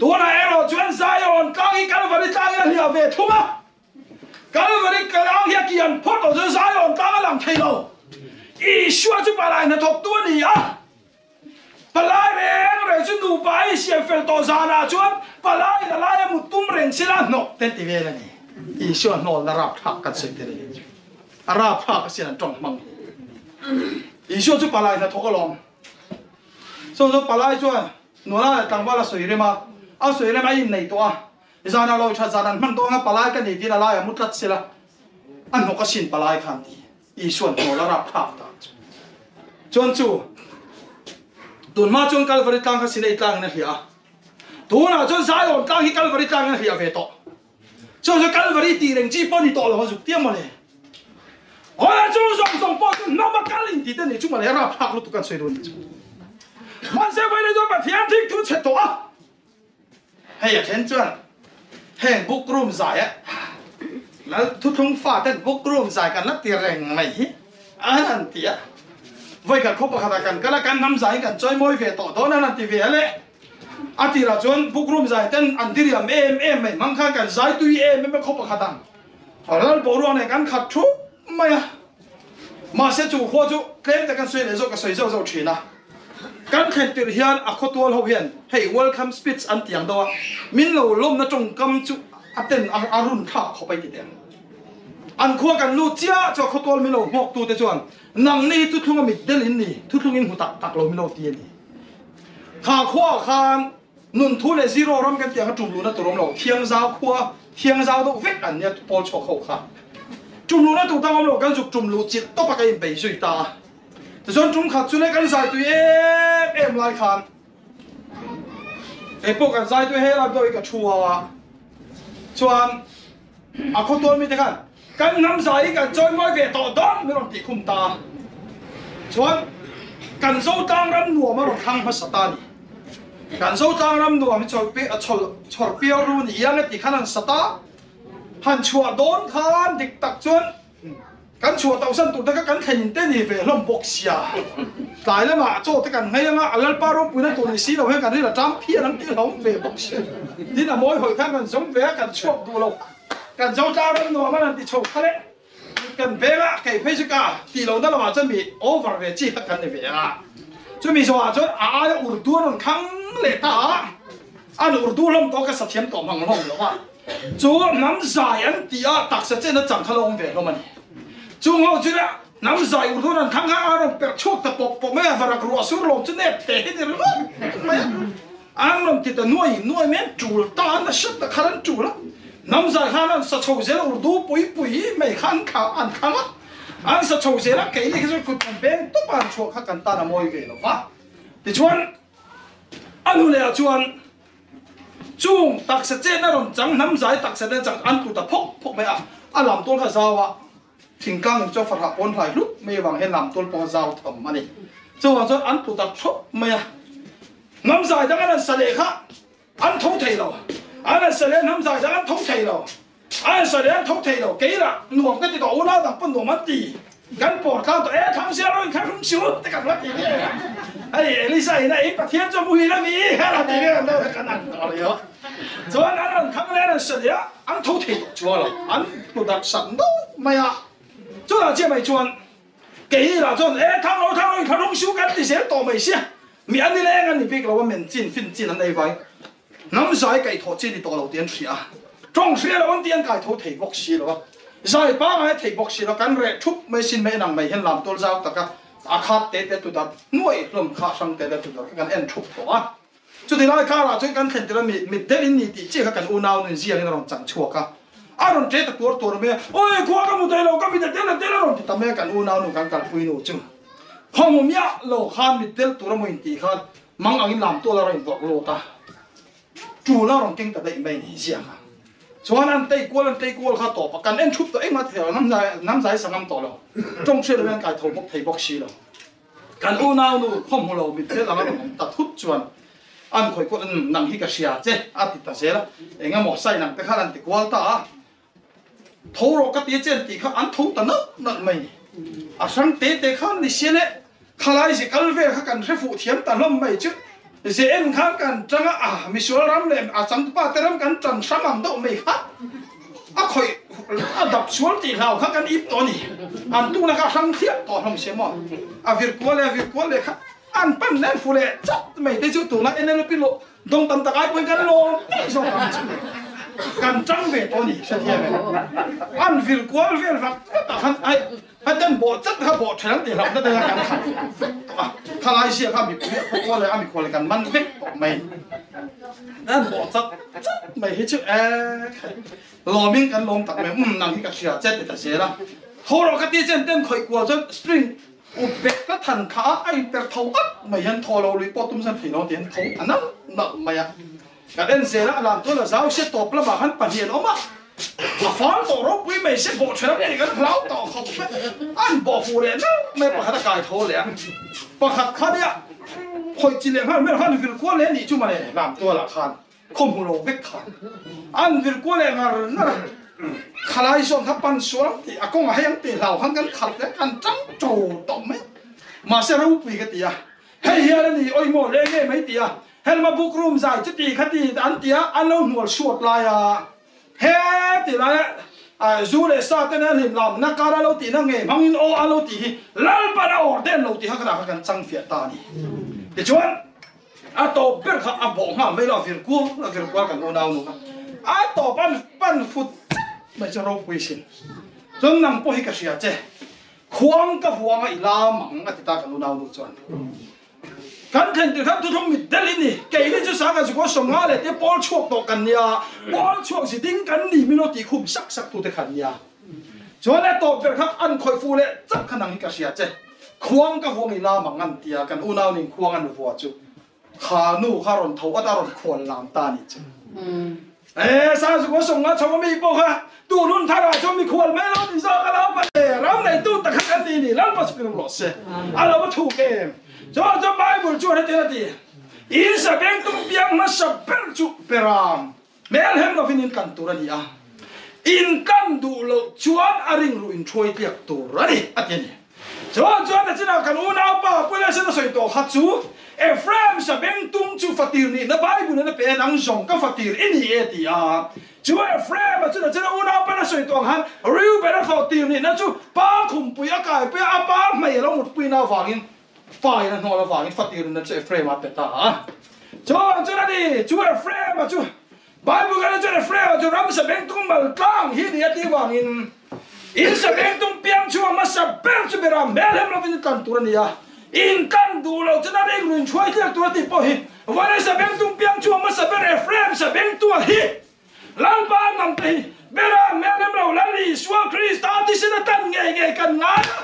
tunah erawh chuan Zion tlang hi Kalvari tlang in a hliah ve thung a, Kalvari tlang hi a kian phawt loh chuan Zion tlang a lang thei lo. Isua chu palai hnathawktu a ni a. Palai reng reng chu nupa a insiam fel tawh zanah chuan palai la laia mut tum reng sila hnawk te an ti vel a ni. Isua hnawlna rapthlak kan sawi tel a ni. A rapthlak asin an tawng hmang hi. Isua chu palai hnathawk alawm. Chuan chuan palai chuan nula leh tlangval a sawi rem a, a sawi rem a innei tawh a. Zanah lo tha zan an hman dawn a palai ka nei tiin a laiah mu tlat sila a hnawk asin palai kha an ti. Isuan hnawl a rapthlak ta chu. Chuan chu tun hma chuan Kalvari tlang kha Sinai tlang in a hliah a. Tunah chuan Zion tlang hi Kalvari tlang in a hliah ve tawh. Chuan chu Kalvari tih reng chi pawh ni tawh lo a zuk tiam mawle. Hawla chu zawng zawng pawh chu hnam a kal in tih te ni chu mawle rapthlak lutuk kan sawi dawn ni chu. Mahse vawiin chuan Pathian thik thu chhe tawh a. Hei a then chuan heng book room zai a lal thuthlung fa ten book room zai kan la ti reng mai hi an han ti a. Vawi khat khaw pakhat ah kan kal a, kan hnam zai in kan chawi mawi ve tawh dawn an han ti ve a le. A tirah chuan book room zai ten an diriam em em mai hmang khan kan zai tui em em a khaw pakhat ang lal boruak nen kan khat thup mai a. Mahse chu khua chu tlem te kan sawi leh zawk ka sawi zauh zauh thin a. Kan thlen tirh hian a khawtual ho hian hei welcome speech an ti ang deuh a, min lo lawmna tawngkam chu a ten a run thlak khawp a i ti teh ang. An khua kan lut chiah chu a khawtual min lo hmawk tu te chuan nangni hi thuthlung a mit del in ni, thuthlung in hmu tak tak lo min lo ti a ni. Kha khuaah khan nun thu leh zero ram kan tih ang a tum luhna tur awm lo, thiangzau khua, thiangzau deuh vek an nia pawl chhuak ho kha. Tum luhna tur dang awm lo, kan zuk tum luh chilh tawp a ka inbei zui ta a. Tichuan tum khat chu le kan zai tui em em lai khan kei pawh kan zai tui he lai deuh hi ka thu a, chuan a khawtual mite khan kan hnam zai hi kan chawi mawi ve tawh dawn min rawn tih khum ta a, chuan kan Zotlang ram nuam a rawn thlang hmasa ta a ni. Kan Zotlang ram nuam hi chawr pial ru ni iang e tih khan an sa ta, han chhuah dawn khan dik tak chuan Kan chhuah tauh san tur te kha kan thlen in te ni ve hlawm bawk sia. Tlai lamah chaw te kan nghei anga a Lalpa ropuina tur ni si lo hian kan ril a ṭam phian ang tih hlawm ve bawk sia. Tin a mawi hawi khan kan zawm ve a, kan chhuak duh lo. Kan zo tlang ram nuam a rawn ti chho kha le. Kan veng a, kei phei chu ka tih lohna lamah chuan mi over ve chi kha kan ni ve a. Chumi zawhah chuan a aia Urdu a rawn khang leh ta a, an Urdu hlawm tawh ka sathiam tawh hmang hlawm lo a. Chu hnam zai an tih a taksa chen a chang kha lo awm ve hlawm a ni. Chung ho chu nia hnam zai ur dawn an thang kha a rawn perh chhuak ta pawp pawp mai a, varak ruah sur lawm chu nep te hi ni ringawt mai a. An rawn ti ta nuai nuai mai an tul ta a, nasa tak khan an tul a. Hnam zai khan an sa chho zel a, urdu pui pui mai kha an thla an thlang a. An sa chho zel a, keini khi chuan kut kan beng tawp a an chhuah kha kan tan a mawi ve lo va. Tichuan a hnu leh ah chuan Chung taksa chetna rawn chang hnam zai taksa te chang an tlu ta phawk phawk mai a, a lam tual kha zau a, thingtlang in chuan farhah pawn hlai hlut mai avang hian lam tual pawh a zau tham a ni. Chuvang chuan an tlu ta thawp mai a, hnam zai dang an han sa leh kha an tho thei lo, an han sa leh hnam zai dang an tho thei lo. A sawi an tho thei lo, kei lah nuam ka ti tawh, unau dang pawn nuam an ti, kan pawr tlang tawh, e thang sia lo in kha rum siu te kan la ti nge, hei Elisa in a ei Pathian chu a muhil a mi a la ti nge kan lo kan ang tawh lo, chuan an rawn thang leh an rawn sawi a, an tho thei tawh chuang lo, an tlu darh sak nup mai a, chutah chiah mai chuan kei lah chuan e thang lo thang lo in kha rum siu kan ti zel tawh mai sia, mi an ni leng an ni bik lo a men chin fin chin an nei vai. Hnam zai kaihthawh chi ni tawh lo tih an hria a, tawng hria lo an tih an kaitho thei bawk si lo a, zai pangai a thei bawk si lo, kan reh thup mai sin mai enang mai hian lam tual zau taka a khat te te tudat nuaih hlawm kha hrang te te tudat kha kan en thup tawh a. Chuti lai karah chuan kan thlen tir a mi mit del in ni tih chiah kha kan unau nun ziangin a rawn chang chhuak a, a rawn ṭe ta tuar tuar mai a, Awi khua ka hmu thei lo, ka mit a del a del a rawn ti ta mai a kan unau nu kan kalpui nu chu khaw miah lo khan mit del tur a maw intih khan Mang angin lam tual a rawn vawrh lut a, tul a rawn keng ta daih mai ni ziak a. Chuan an tei kual an tei kual kha tawp a, kan en thup tawh engmah thei lo, hnam zai sa ngam tawh lo, tawng hriat loin an kai tho bawk thei bawk si lo. Kan unau nu khaw hmu lo mitthel anga rawn awm ta thut chuan an khawih kual nang hi ka hria che a ti ta zel a, eng emaw sign ang te khan an ti kual ta a. Tho rawh ka ti a chen tih kha an tho ta nalh nalh mai ni. A hrang te te khan ni sia le khalai ze kal vel kha kan hre fuh thiam ta hlawm mai chu. Ze en khan kan tang a, a misual ram leh a changtupa te ram kan tan hrang ang deuh mai kha a khawih a dap sual tih hlau kha kan ip tawh a ni. An tukna kha a hrang thliah tawh hlawm sia maw. A vir kual leh a vir kual leh kha an pan nen fu leh chat mai te chu tuna NLP lawh Dawng tam tak ai pawhin kan lawm daih zawk ang chu. Kan tang ve tawh a ni hrethiam em. An vir kual vel vak vak ah khan ai haten bawh chat kha bawh then an ti hlauh na te kha kan khat vek tawh a. Khalai sia kha mipui a khawkual leh a mikhual kan man vek tawh mai. An bawh chat chat mai hi chu e khai lawmin kan lawm tak mai um nang hi ka hria che ti ta zel a. Tho rawh ka ti chen ten khawih kual chuan spring U pek ka than kha a in per tho at mai hian thaw lo lui pawh tum zan thei lo ti hian tho ta nalh nalh mai a. Kan en zel a, a lam tual a zau sia tawp lamah khan pahnih an awm a, a fal tawh ropui mai sia bawh then an tih kan hlau tawh khawp mai. An bawh fuh leh nalh mai a, pakhat a kai tho leh a, pakhat kha nia khawih chi leh nghal hmel khan vir kual leh anih chu mawle lam tualah khan khaw hmu lo vek khan an vir kual leh ngar ngar a, khalai zawn kha pan sual ang tih a kawngah hei ang tih hlau khan kan khalh leh kan tang to tawh mai a, mahse ropui ka ti a, hei hian a ni awi maw leh nge mai ti a, helma book room zai chuti kha ti an ti a, an lo hnual suat lai a, he ti lai a. Zu leh sa te nen hlim lamna kar a lo tihna ngei hmangin aw a lo tih hi Lalpan a awr den lo tih kha ka kan chang fiah ta a ni. Tichuan a tawp ber kha a bawh nghal mai lo, a vir kual a vir kual kan unau nu kha a tawp an pan fut chat mai chu ropui sin. Chuan nang pawh hi ka hria che, khuang ka huang a i lam ang a ti ta kan unau nu chuan. Kan thlen tir khan thuthlung mit del in ni. Keini chu sangha zukua 50 leh te pawl chhuak tawh kan nia, pawl chhuak zi ding kan ni min lo tih khum sak sak tu te khan nia. Chuan a tawp ber kha an khawih fu leh chak kha nang hi ka hria che. Khuang ka huang i lam ang an tia, kan unau ning khuang an vua chu kha nu kha rawn tho at a rawn khual lam ta ni chu. E sa zu ko song nga chho mi pawh kha tu nun thar ah chuan mikhual mai lo ni zawk a lo pa le ram nei tu tak kha kan ni ni Lalpa chu kirum rawh se a lo va thuk em chuan chuan Bible chuan hetiang a ti in sabeng tum piang hmasa ber chu peram hmel hem lovin in tlan tur a ni a in tlan duh loh chuan a ring ruh in thuai tliak tur a ni a ti a ni. Chuan chuan a chinah kan unaupa Puilesen a sawi tawh kha chu Ephraim sabeng tum chu fatir nihna Bible in a pe nang zawng ka fatir i ni e ti a. Chu Ephraim a chun a chinah unaupa a sawi tawh ang khan Reuben a fatir nihna chu pa khumpui a kaipui a, a pa hmei a lo mutpuina avangin pa in a hnawl avangin fatir nihna chu Ephraim a pe ta a. Chuan chuan a ni, chu Ephraim a chu Bible kan chuan Ephraim chu ram sabeng tung mal tlang hi ni a tih vangin in sabeng tung piang chhuak hmasa ber chu bera hmel hem lovin i tlan tur a ni a, in tlan duh loh chuan a ring ruin hruai tliak tur a tih pawh hi Vawlei sabeng tung piang chhuak hmasa ber Ephraim sabeng tua hi Lalpa a nam te hi bera hmel hem lo Lal Isua Krista thisen a tlan ngei ngei kan ngai a,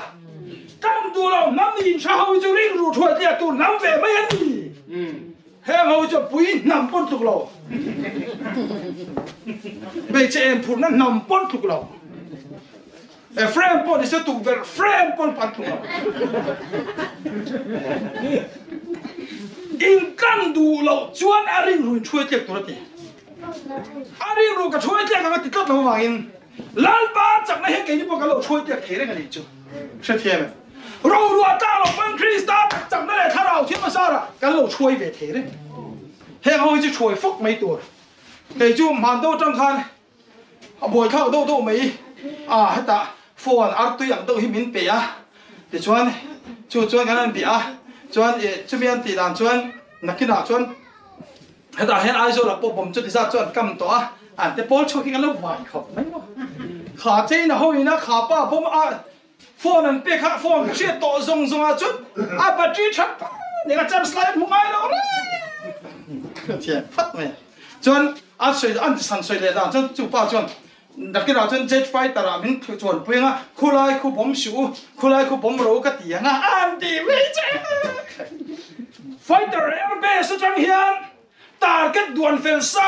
tlan duh loh hnam in hra ho hi chu ring ruh hruai tliak tur hnam ve mai a ni. Heng ho chu pui hnam pawn tluk lo. Hmeichhe em phurhna hnam pawn tluk lo. Ephraim pawh nise tukverh frame pawn pan tluk lo. In tlan duh loh chuan a rinru in thuai tliak tur a ti. A rinru ka thuai tliak ang a ti tlat lo avangin Lalpa chakna hian keini pawh kan lo thuai tliak thei reng a nih chu. Hrethiam em? Roruah tlak loh pawn Krista tak chakna leh thlarau thil hmasarah kan lo hruai ve thei reng. Heng ho hi chu hruai fawk mai tur. Kei chu hman deuh atang khan a buaithlak deuh deuh mai a, hetah phone artui ang deuh hi min pe a, tichuan chu chuan kan han bia a, chuan chumi an tih dan chuan nakinah chuan hetah hian Aizawlah pawh bawm chu ti zat chuan kam tawh a, an te pawl chhuak hi kan lo vai khawp mai maw. Kha cheina ho ina kha pa bawm a Phone an pek a, phone ka hriat tawh zawng zawng ah chuan a battery that nen a charge lai a hmu ngai lo reng. Thian phat mai a. Chuan a sawi an san sawi leh dan chuan chu pa chuan nakinah chuan jet fighter ah min chuan pui anga khulai khu bawm suh u, khulai khu bawm ro ka ti anga an ti mai che. Fighter airbase atang hian target duan fel sa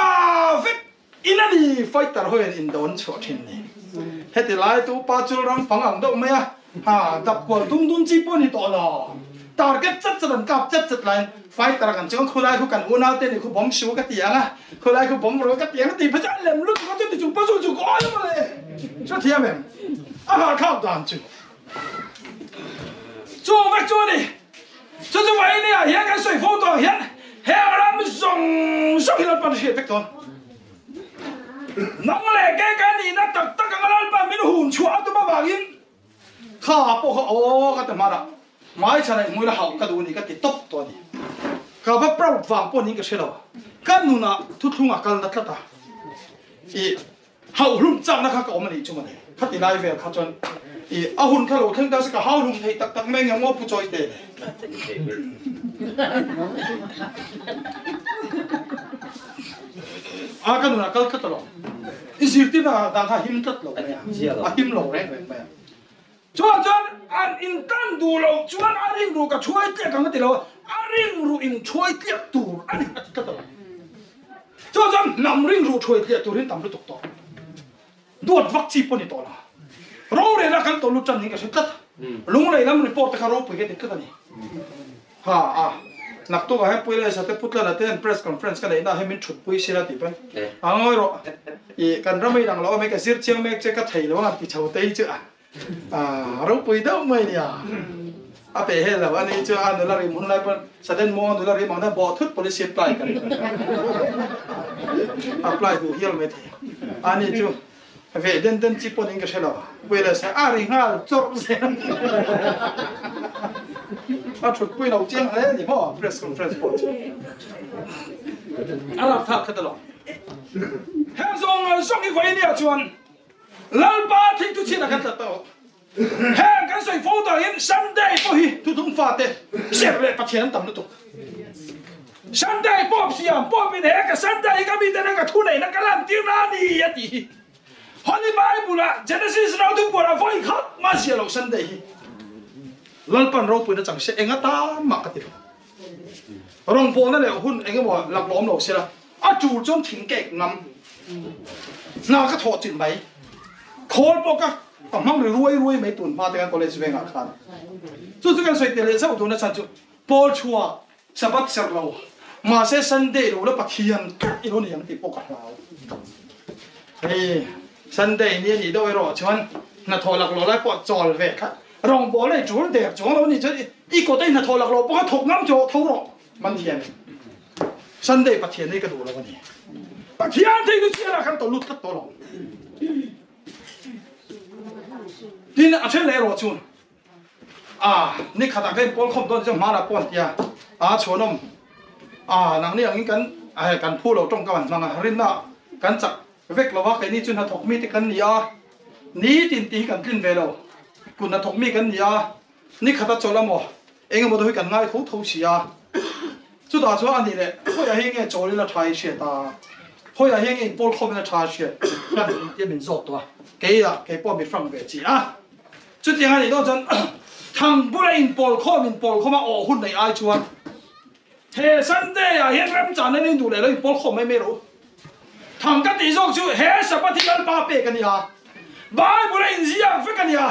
vek In a ni, fighter ho hian indo an chhuah thin ni. Heti lai tu pa chul ram fang ang deuh mai a, ha dap kual dum dum chi pawh ni tawh lo. Target chat chat an kap chat chat laiin fighter a kan chuang khulai khu kan unau te nih khu bomb su ka ti ang a, khulai khu bomb ro ka ti ang a tih phei chu a lem lutuk a chuti chung pa chu chu ka awi mawle. Hrethiam em? A hahthlak dan chu. Chu vek chu a ni. Chu chu vaini ah hian kan sawi fo tawh ang hian heng ram zawng zawng hi Lalpan a hriat vek dawn. Nang leh kei ka nihna tak tak anga Lalpan min hun chhuah a tum avangin kha pawh kha aw ka ti hman a, hmaichhan ah inhmuina hauh ka duh a ni ka ti tawp tawh a ni. Ka va proud vang pawh niin ka hre lo. Ka nunah thuthlung a kalna tlat a. I Hauh hlum chakna kha ka awm a nih chu mawle. Khati lai vel kha chuan i a hun kha lo thleng ta se ka hau hlum thei tak tak mai nge maw Pu Chawite le. A ka nunah kal tlat alawm. I zirtirna dan kha a him tlat lo mai a, a him lo reng reng mai a. Chuan chuan an intan duh loh chuan a ringruh ka thuai tliak ang a ti lo a, a ringruh in thuai tliak tur a ni a ti tlat a lo. Chuan chuan hnam ringruh thuai tliah tur hi an tam lutuk tawh. Duat vak chi pawh a ni tawh lo. Rorel a kan tawh lut tan niin ka hre tlat. Lunglei lam report te kha ropui ka ti tlat a ni. Ha a, naktuk ah hian Puilei Sate Putlana te hian press conference ka neihna ah hian min thutpui sila tih pawn a ngawi rawh. I kan ram a inang lo a mai ka zir chiang mek che ka thei lo ang ti chho te hi chu a ropui deuh mai nia. A pe hel lo a ni chu a nula rim hun lai pawn sudden maw nula rim ang na bawh thut policy apply ka ring apply duh hial mai thei a ni chu. Ve den den chi pawh niin ka hre lo. Wireless a a ri nghal chawrh zel. A thut pui lo chiang hle ni maw press conference pawh chu. A rap thlak khat alawm. Heng zawng zawng hi vawi nia chuan Lalpa thingthu chhiat ah kan tlat tawh. Heng kan sawi fo tak hian Sunday pawh hi thuthung fate ser leh Pathian an tam lutuk. Sunday pawp siam pawpin he ka Sunday hi ka miten a ka thu neihna ka lantir na a ni a tih hi Holy Bible ah Genesis ro thupuan ah vawi khat mah zia lo Sunday hi Lalpan ropuina chang se eng atan mah ka ti lo. Rawngbawlna leh hun eng emaw laklawm lo sela a tul chuan thing kek ngam hna ka thawh chilh mai. Khawl pawh ka ka hmang ri ruai ruai mai tun hma te khan college vengah khan. Chu chu kan sawi tel leh zauh dun a chhan chu Paul chhuak Sabbath serh lo mahse Sunday lo la Pathian tlat i lo ni ang tih pawh ka hlau. Hei Sunday ni a nih deuh erawh chuan hnathawh laklawh lai pawh chawl ve tlat. Rawngbawl ei tul der chuang lo ni chuan i kawt a i hnathawh laklawh pawh kha thawk ngam chu tho rawh man hian Sunday Pathian hi ka duh lo a ni. Pathian thei chu chhiarah khan to lut tlat tawh lo. Tin a then leh erawh chuan a ni khatah ka inpawl khawm dawn chuan hmanah pawh an tia a chhuanawm a nangni angin kan kan phu lo tawng ka han hmang a rinna kan chak Vek lo a, keini chu hnathawk mite kan ni a, nitin tih hi kan tlin ve lo. Kut hnathawk mi kan ni a, ni khat a chawlh a maw, eng emaw deuh hi kan ngai tho tho si a. Chutah chuan a nih leh, khawiah hi nge chawl ila tha i hriat a, khawiah hi nge inpawl khawm ila tha i hriat hian tia min zawt tawh a, kei ah kei pawh mi frank ve chi a. Chutiang a nih dawn chuan thang bula inpawl khawm inpawl khawm a awh hun neih ai chuan he Sunday ah hian remchana in induh leh lo inpawl khawm mai mai rawh u. Thang ka tih zawk chu he Sabbath hi Lalpa pek a nia. Bible a inziak vek a nia.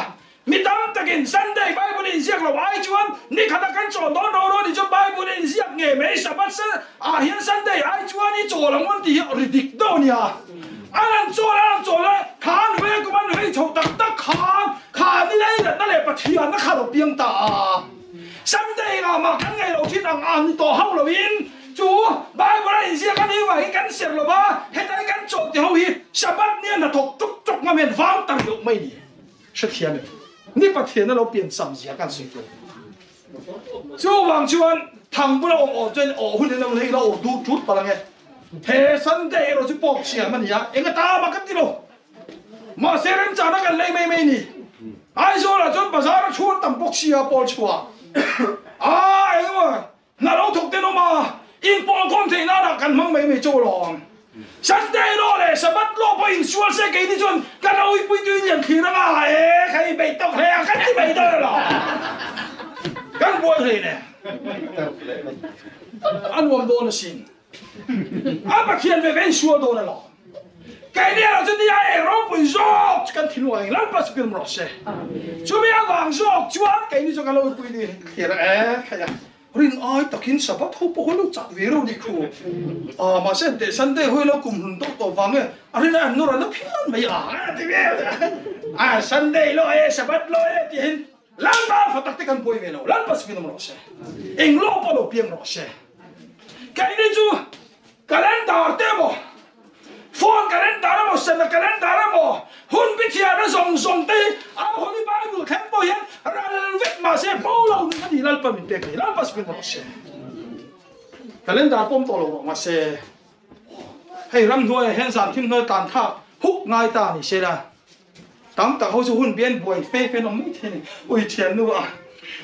Mi tam takin Sunday Bible a inziak lo ai chuan ni khata kan chawl dawn ro ro ni chuan Bible a inziak nge mai Sabbath ah hian Sunday ai chuan i chawl ang un tih hi ri dik deuh a nia. A rawn chawl a rawn chawl a, khan vei kum an vei chho tak tak khan kha ni lei natna leh Pathianna kha lo piang ta a. Sunday ngah mah kan ngaih loh thin ang ang ni tawh hauh loin chu Bible a inziak a nih vangin kan serh lo va, hetlai kan chawlh ti ho hi Sabbath nia hnathawk tuk tuk ngam hian vang ta rih mai ni. Hrethiam em? Ni Pathian a lo pian cham zia kan sawi tur. Chuvang chuan thang bula awm awm chuan awh hun in lo hei lo awh duh tut palh ange. He Sunday erawh chu pawk chhiam a ni a, eng ata mah kan ti lo. Mahse remchana kan lei mai mai ni. Aizawlah chuan bazar a chhuan tam bawk sia pawl chhuah. Aa engemaw hna lo thawk ten awm a, inpawl khawm theih nanah kan hmang mai mai chu alawm. Sunday law leh Sabbath law pawh insual se keini chuan kan awipui tu in lian thlir anga e kha i beih tawk hle a kan ti mai dawn alawm. Kan buai hle nen. A nuam dawn asin. A Pathian ve ve insual dawn alawm. Keini erawh chu nia eng ropui zawk chu kan thinlung ah eng Lalpa chu pilm rawh se. Chumi avang zawk chuan keini chu kan lo pui ni thlir e khaih a. Rin ai takin Sabbath ho pawh lo chak ve reuh nih khu. A mahse an teh Sunday ho hi lo kum hlun tawh tawh vang e a rin ai an nawr a na phian mai a ti ve a Sunday lo e Sabbath lo e tihin Lalpa fa tak te kan buai ve lo Lalpa chu pilm rawh se. Eng lo pawh lo piang rawh se. Keini chu calendar te emaw, phone calendar emaw, sana calendar emaw, hun bithiahna zawng zawng te hi a Holy Bible thleng pawh hian ral vek mahse bo lo nun a ni Lalpa min pek a ni. Lalpa chu rawh se. Calendar pawm tawh lo rawh mahse hei ramhnuaiah hian zan thim hnuai tlan thlak huk ngai ta ni se la. Tam tak ho chu hun bian buai fe fe an awm mai thei a ni. Ui thiannu a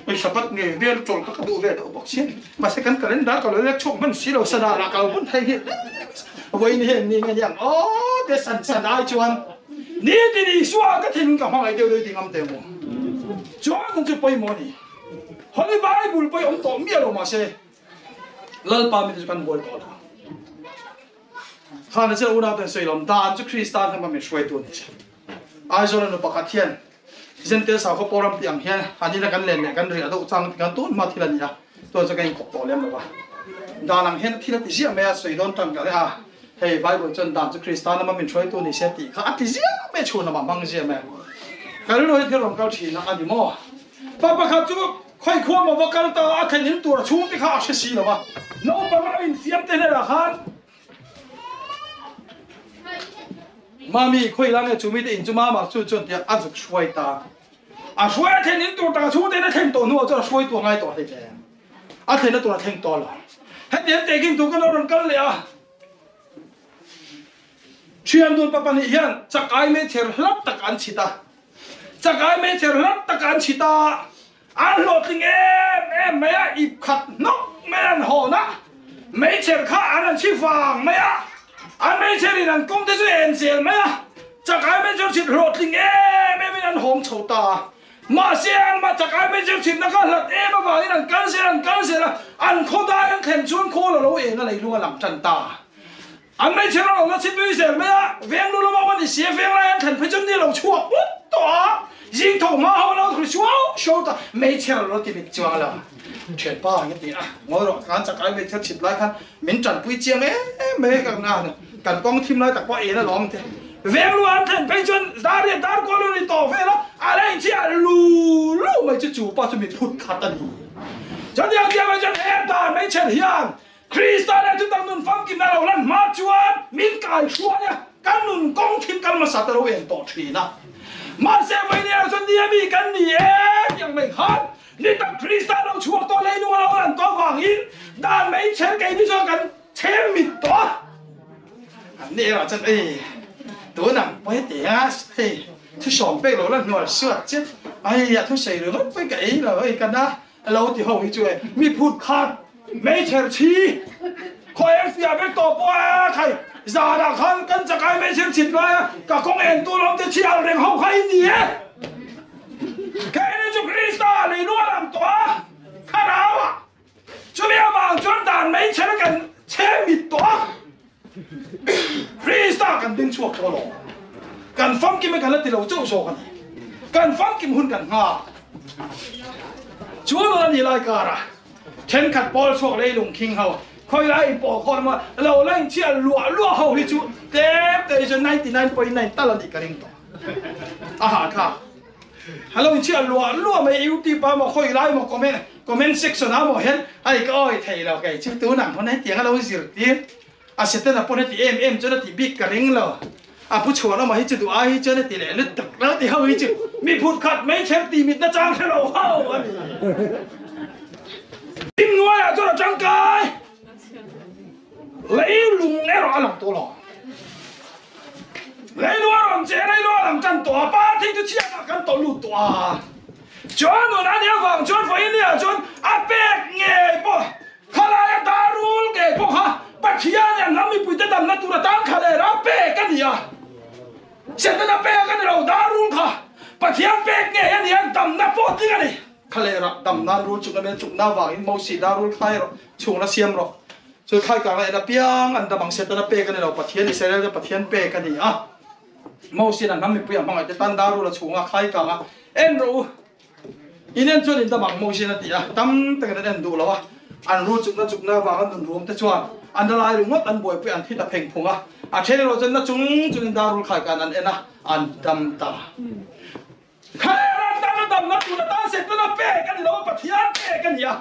ui sabat ngei vel chawl kha ka duh ve deuh bawk si. Mahse kan calendar ka lo lek chhuak hman si lo sana lah ka lo bun thei hi vawiin hian ni nge niang aw te san san ai chuan nitin Isua ka thin ka hmangaih deuh deuh ti ngam teh maw. Chuan chu pawimawh a ni. Holy Bible pawh i awm tawh miah lo mahse Lalpa mite chu kan buai tawh lo. Khana chu unau ten sawi lam dan chu Krista hnam a min hruaitu a ni che. Aizawl a nu pakhat hian Zentel sakhaw pawh ram tih ang hian an ina kan len leh kan riah deuh chang ti kan tun hma thil a ni a, chuan chu ka inkawp tawh lem lo va. Dan ang hian thil a ti ziah mai a, sawi dawn tan ka leh a, hei Bible chuan dan chu Krista hnam a min hruaitu a ni se tih kha a ti ziah mai a, chhun lamah hmang ziah mai a. Ka rilru hi thil rawn kal thin a a ni maw? Pa pakhat chu khawi khua maw va kal ta a thlen in tur a chhung te kha a hre si lo va, naupang a infiam te hnenah khan. Mami, khawi la nge chu mite in chu mama chu chuan tia a zuk hruai ta. A hruai a thlen in tur tak a chhungte in a thlen tawh hnuah chuan a hruai tu a ngai tawh hlei hle. A thlenna tur a thleng tawh lo. Heti an taking tur kan lo rawn kal leh a. Thian dun pa pahnih hian chakai meichher hlap tak an chhit a. Chakai meichher hlap tak an chhit a. An hlawhtling em em mai a, ip khat hnawk mai an hawn a, meichher kha an an chhi vang mai a, an meichher in an kawng te chu en zel mai a, chakai meichher chhit hlawhtling em em in an hawng chho ta a. Mahse anmah chakai meichher chhitna kha hlat em avangin an kal zel an kal zel a, an khaw dai an thlen chuan khawl a lo eng a leilung a lang tan ta. An meichher a lo la chhi tui zel mai a, veng lu lama awm a ni si a, veng lai an thlen phei chuan ni a lo chhuak put tawh a, zing tho hma ho a lo thli suau suau ta, meichher a lo ti mit chuang lo. Thianpa ang a ti a, ngawi rawh, kan chakai meichher chhit lai khan min tanpui chiang em mai ka na, kan kawng thim lai tak pawh en alawm ang te. Veng lu an thlen phei chuan dar riat dar kual a ni tawh vel a, a la inchhiah lu lu mai chu chu pa chu mi phut khat a ni. Chutiang chiah mai chuan he dan meichher hian Krista leh chutang nun famkimna lo lan hma chuan min kai hruai a, kan nun kawng thil kal hmasa te lo en tawh thin a. Mahse vawinia chuan nia mi kan ni e tih ang mai khan ni tak Krista lo chhuak tawh leilung a lo lan tawh avangin dan mai chher keini chuan kan chhem mit tawh a. An ni erawh chuan ei tunang pawi ti a hei thusawm pek lo la hnual suat chiah ai a thusawi ringawt pawi ka ei lo hei ka na A lo ti ho hi chu e, mi phut khat meichher chhi khaw eng fiah vek tawh pawh a khai zanah khan kan chakai meichher chhit lai a ka kawng en tu lam te chhi al reng ho kha i ni e. Keini chu Krista lei lung a lang tawh a, thlarau ah chumi avang chuan dan meichher kan chhe mit tawh a, Krista kan ding chhuak tawh alawm. Kan famkim e kan la ti lo chauh zawk a ni. Kan famkim hun kan nghak. Chu nun a ni lai kara thenkhat pawl chhuak leilung khing ho khawi lai in pawl khawn emaw lo la in chhiah luah luah ho hi chu tlem te hi chu 99.9 tal a nih ka ring tawh. A hahthlak. Hello in chhiah luah luah mai youtube ah maw khawi lai maw comment comment section ah maw hian hei ka awi thei lo kei chu tunah hmun hetiang a lo zirtir a setana pawn heti em em chuan a ti bik ka ring lo a pu chhuan awmah hi chu duh ai hi chuan a ti leh lutuk lo ti ho hi chu mi phut khat mai chher ti mit na chang hre lo ho a ni Tim nuaiah chuan a tangkai leilung erawh a lang tawh lo. Leilung a rawn che, leilung a lang tan tawh a, party chu chhiatah kan tawh lut tawh a. Chuan nun a nih avang chuan vawiin niah chuan a pek ngei pawh khalaia darul ngei pawh kha Pathian in ram mipuite damna tur atan kha leh ram pek a ni a. Setana pek a ni lo, darul kha Pathian pek ngei a ni a, damna pawh tling a ni. Kha leh rah dam nan rul chukna mel chukna avangin Mosi darul khai rawh, chhungna siam rawh. Chu thlai kang a en apiang an dam ang Setana pek a ni lo, Pathian Israel te Pathian pek a ni a. Mosi'n a hnam mipui a hmangaih te tan darul a chhunga thlai kang a en rawh u. In en chuan in dam ang Mosi'n a ti a, tam takin an en duh lo a. An rul chukna chukna avanga nun ruam te chuan an la lai ringawt an buaipui an thi ta pheng phung a. A then erawh chuan na chung chungin darul thlai kan an en a, an dam ta. Khaeran tana damna tur atan Setana pek a ni lo a, Pathian pek a ni a.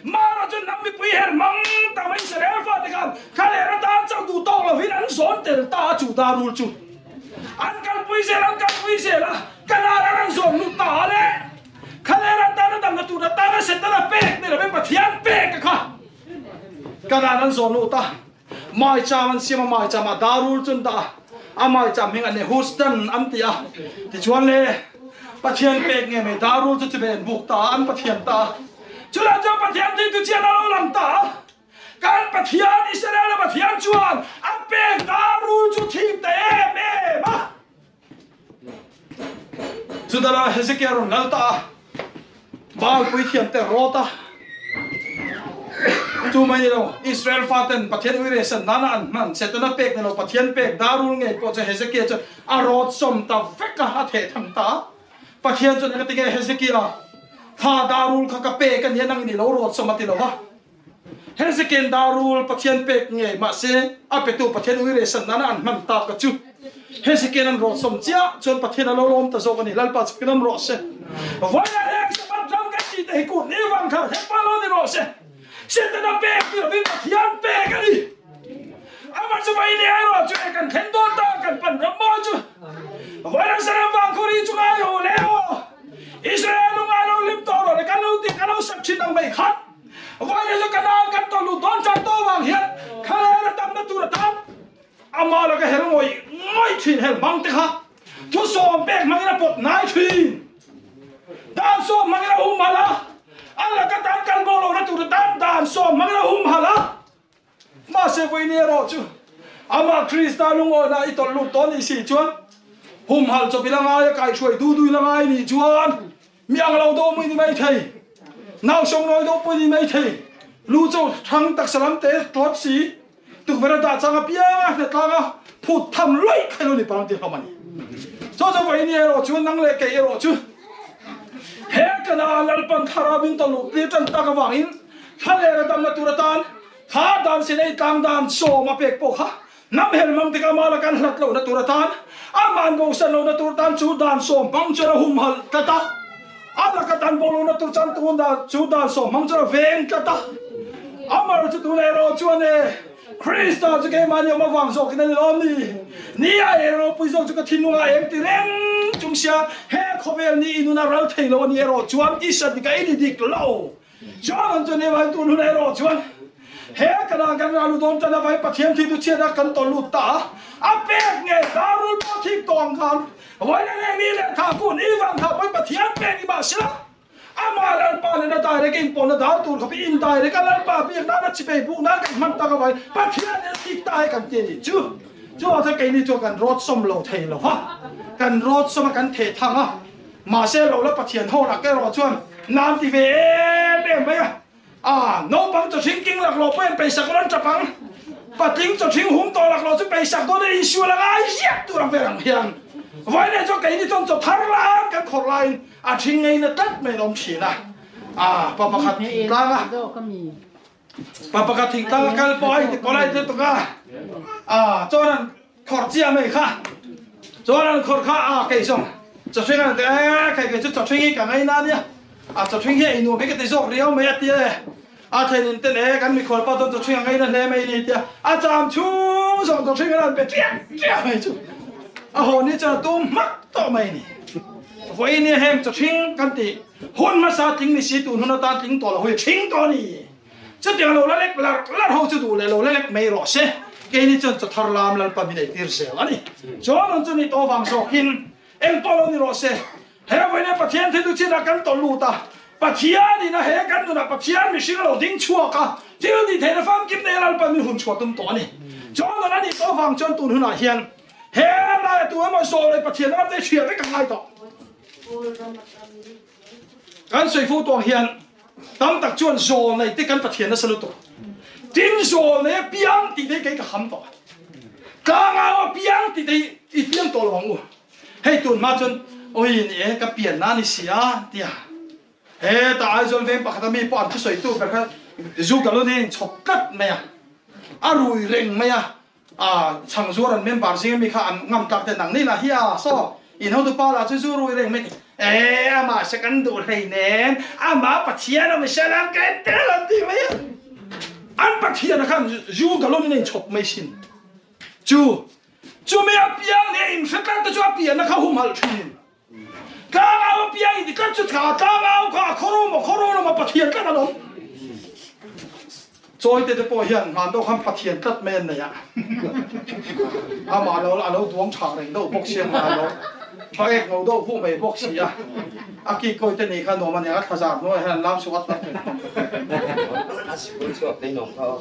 Mara chuan hnam mipui her hmang tak mai Israel fate khan Khaeran atan chauh duh tawk lovin an zawn tel ta a, Juda rul chu an kalpui zel an kalpui zel a, Kanaan an zawn lut ta a le. Khaeran tana damna tur atana Setana pek ni lovin Pathian pek a kha Kanaan an zawn lut a. Maicham an siam a, maicham ah darul chu an dah a, a maicham hming a Nehustan an ti a, tichuan le Pathian pek nge mai darul chu chibai an buk ta a, an Pathian ta a, chulai chuan Pathian tih tu chian a lo lang ta a, kan Pathian Israel a Pathian chuan a pek darul chu thik ta em em a. Chutah Hezekiah rawn lal ta a, Baal puithiam te rawt a, chu mai ni lo, Israel faten Pathian uiresan nana an hman, Setana pek ni lo, Pathian pek darul ngei pawh chu Hezekiah chuan a rawt sawm ta vek a, a theh thang ta a. Pathian chuan engati nge Hezekiah, kha darul kha ka pek a nia, nangin i lo rawt sawm a ti lo va. Hezekiah darul Pathian pek ngei mahse a petu Pathian uiresan nana an hman tak a chu Hezekiah an rawt sawm chiah chuan Pathian a lo lawm ta zawk a ni. Lalpa chu kinawm rawh se. Vawiin heng Sabbath ram kan tih te hi kut ni vang kha hepa lo ni rawh se. Setana pek ni lovin Pathian pek a ni. Amah chu vai ni erawh chu e kan thleng dawn ta kan pan ram mawi chu. Vairamsaram vangkhur hi chu ngai lo le aw. Israel lu ngai lo lim tawh rawh le kan lo ti ka lo sak thin ang mai khan. Vawiin chu Kanaan kan tawlh luh dawn tan tawh vang hian Khalel a tamna tur atan ama laka hel ngawih ngawih thin hel hmang te kha thusawm pek hmangin a pawt hnai thin. Dan sawm hmangin a humhalh a, a laka tan kal bo lohna tur atan dan sawm hmangin a humhalh a. Mahse vawiin erawh chu amah Krista lungawina i tawlh lut tawh nih si chuan humhalh chawp i la ngai a, kaihhruai du du i la ngai nih chuan mi ang lo dawh mui ni mai thei, nausawng nawi dawh pui ni mai thei, lu chaw thang taksa lam te tlawt si, tukverh a dah chang apiang a hnatlang a phut tham luaih kha ilo ni parang ti hlawm a ni. Chaw chu vawiin erawh chu nang leh kei erawh chu he kana Lalpan thlarau min tawlh luh tir tan tak avangin Thla leh a damna tur atan kha dan sinei tlang dan sawm a pek pawh kha hnam helmang tikah mala kan hlat lohna tur atan a man bosan lohna tur tan chu dan sawm hmang chuan a humhalh tlat a, a laka tan bo lohna tur chuan tun dan chu dan sawm hmang chuan a veng tlat a. Amar chu tunah erawh chuan e Krista chu keimahni awm avang zawkin a ni lawm ni? Ni a eng ropui zawk chu ka thinlungah eng ti reng chung sia he khawvel ni inun a ral thei lo a ni erawh chuan i sat dik a i ni dik lo. Chuan an chuan Evain tun hun erawh chuan he kana kan ral u dawn tan avai Pathian thi tu chhiat a kan tawlh lut ta a, a pek nge darul pawh thik tawh ang khan vawiin a leng ni leh tha kun i vang tha pawhin Pathian pek i mahsela amah Lalpa nen a direct in pawlna dar tur khawp i in direct a Lalpa biak nan a chipei buk nan kan hman tak avai Pathian nen thik ta he kan ti a nih chu. Chuvang chuan keini chuan kan rawt sawm lo thei lo va, kan rawt sawm a kan theh thang a. Mahse lo la Pathian ho lak erawh chuan nan ti ve em em mai a, a naupang chaw thing king lak lo pawhin peisak rawn tap ang, patling chaw thing hum tawh lak lo chu peisak dawn in insual a ngai ziak tur ang vel ang hian vawiin chuan keini chuan chaw thar lai kan khawrh laiin a thing ngei na tlat mai an awm thin a, a pa pakhat tlang a. Pa pakhat thingtlang a kal pawh a inti polite lutuk a, a chuan an khawrh chiah mai kha, chuan an khawrh kha a kei zawng chawhring an ti e kei kei chu chawhring hi ka ngaina ania, a chawhring hi a inuam hi ka ti zawk riau mai a tia e, a thenin ten e kan mikhual pa chuan chawhring a ngaina hle mai ni tia a cham chhung zawng chawhring an han pe chiah chiah mai chu a haw ni chuan a tum hmak tawh mai ni. Vawiin hi heng chawhring kan tih. Hun hmasa tling ni si tun hun atan tling tawh lo hi thing tawh a ni. Chutiang lo la lek larh larh ho chu duh leh lo la lek mai rawh se. Keini chuan chaw thar lam Lalpa min eitir zel a ni. Chuan an chu ni tawh vang zawkin eng pawh lo ni rawh se. He vawiin Pathian thil chu chinah kan tawlh lut a, Pathianin a he kan nunah Pathian mihring a lo ding chhuak a, thil ni theihna famkim nei Lalpa min hun chhuah tum tawh a ni. Chuan an a nih tawh vang chuan tun hunah hian he laia tu emaw zawh leh Pathian ram te hria vek a ngai tawh. Kan sawi fo tawh ang hian tam tak chuan zawl nei te kan Pathian nasa lutuk. Tin zawl nei a piang tih te hi kei ka ham tawh a. Tlangau a piang tih te hi i piang tawh lo ang u. Hei tun hma chuan awi ni e ka pian na ni si a tia. Heta Aizawl veng pakhata mi pawh an thusawitu ber kha zu galon hi a inchhawp tlat mai a. A rui reng mai a. A chhang zuar an member zing ami kha an ngam tlak te nang ni lah hi a saw in hotu pa lah chu zu rui reng mai ti e amah se kan duh hlei nen amah Pathian a mihrial ang ka en tel an ti mai a an Pathian a khan zu galon in a inchhawp mai sin chu chumi a piang leh inhre tlat te chu a pian na kha humhalh thin Tlangau a piang in ti tlat chu tha tlangau kha a khawro maw khawro lo maw Pathian tlat an awm. Chawite te pawh hian hman deuh khan Pathian tlat mai an nei a. Amah lo a lo duang tha reng deuh bawk sia a lo paek ngo deuh huh mai bawk si a. A ki kawi te nei kha nuam a nia a thlazar hnuaiah hian an lam suat tlat reng. A sikul chhuak te nuam kha aw.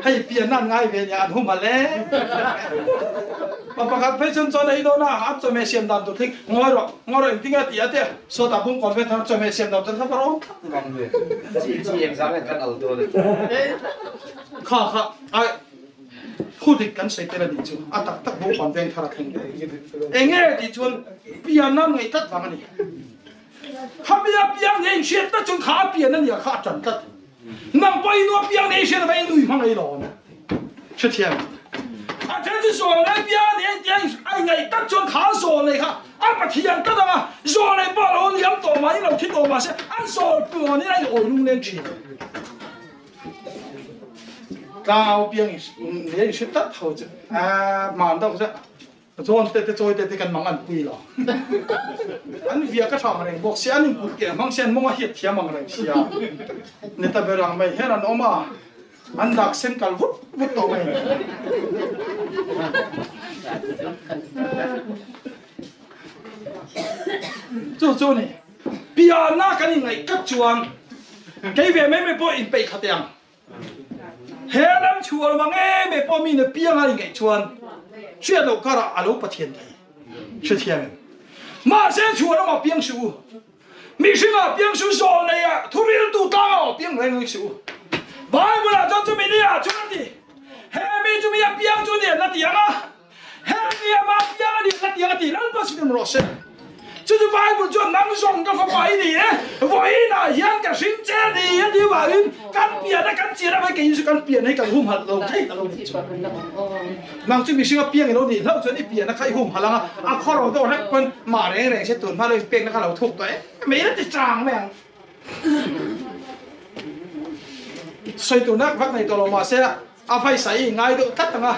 Hei pian an ngai ve nia an humhalh e. Pa pakhat phei chuan chawn ei dawn a, a chawhmeh siam dan tur thing ngawi rawh, ngawi rawh engtin nge a ti a tia sawtah bung kawn vel thar chawhmeh siam dan tur kha ka rawn thlak ni. Chi chi eng zang hian kan al dawn a ti. Kha kha ai thu dik kan sawi tel a nih chu a tak tak bung kawn veng thar a thleng. Enge tih chuan pian an ngaih tlat vang a ni. Khami a piang nia inhriat tlat chuan kha a pian a nia kha a tan tlat. Nang pawh i nu a piang nia i hriat avangin i nu i hmang ei lo ang. Hrethiam. A then chu zawl nei piang nia intia a ingaih tlat chuan kha a zawl nei kha a Pathian tlat ang a, zawl nei pawh a lo liam tawh mah in lo thi tawh mah se a zawl puan in a in awi lungleng thin. Tlangau piang in in hre tlat ho chu a man deuh chu zawn te te chawi te te kan mang an pui lo. An via ka thang reng bawk sia an in kut ke hmang sia an mawng a hiat thiam ang reng sia. Ni ta ber ang mai hian an awm a an dak sen kal vut vut tawh mai. Chu chu ni pianna kan in ngaih tlat chuan kei ve mai mai pawh in peih khat ang. He lam chhuah mang em em pawh mi na piang a ingaih chuan hriat loh karah a lo Pathian thei. Hrethiam em? Mahse chhuah lamah piang suh u. Mihringah piang suh zawl neia thuriltu tlangah piang reng reng suh u. Bible ah chuan chumi ni ah chuan a ti, He mi chu mi a piang chu ni an la ti ang a, He mi a mah piang a ni an la ti ang a ti. Lalpa sin awm rawh se. Chu chu Bible chuan nang zawng ka fapa i ni e, vawiinah hian ka hring che a ni a ti vangin kan pian a kan chian a mai keiin chu kan pian hi kan humhalh lo thei ta lo ni chu. Nang chu mihring a piang i lo nih hlauh chuan i pian a kha i humhalh ang a, a khawro deuh hlek pawn mah reng reng se tun hma lo pekna kha lo thuk tawh em mai la ti chang mai ang. Sawi tur nak vak nei tawh lo mahse A phaisa i ngai deuh tlat ang a,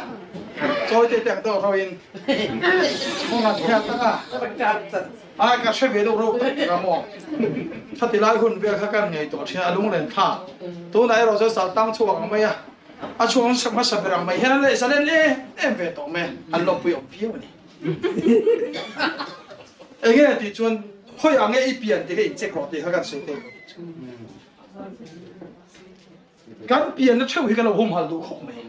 chawi te te ang deuh rauhin hmang an hiat ang a, a ka hre ve deuh rauh tak tak a maw. Khati lai hun vel kha kan ngei tawh thin a, a lunglen thlak. Tunah erawh chuan sal tang chhuak ang mai a, a chhuang hmasa ber ang mai hian an leh zalen em em ve tawh mai a, an lawmpui awm viau a ni. Enge tih chuan khawiah nge i pian tih kha in check rawh tih kha kan sawi thei lo. Kan pianna theuh hi ka lo humhalh duh khawp mai.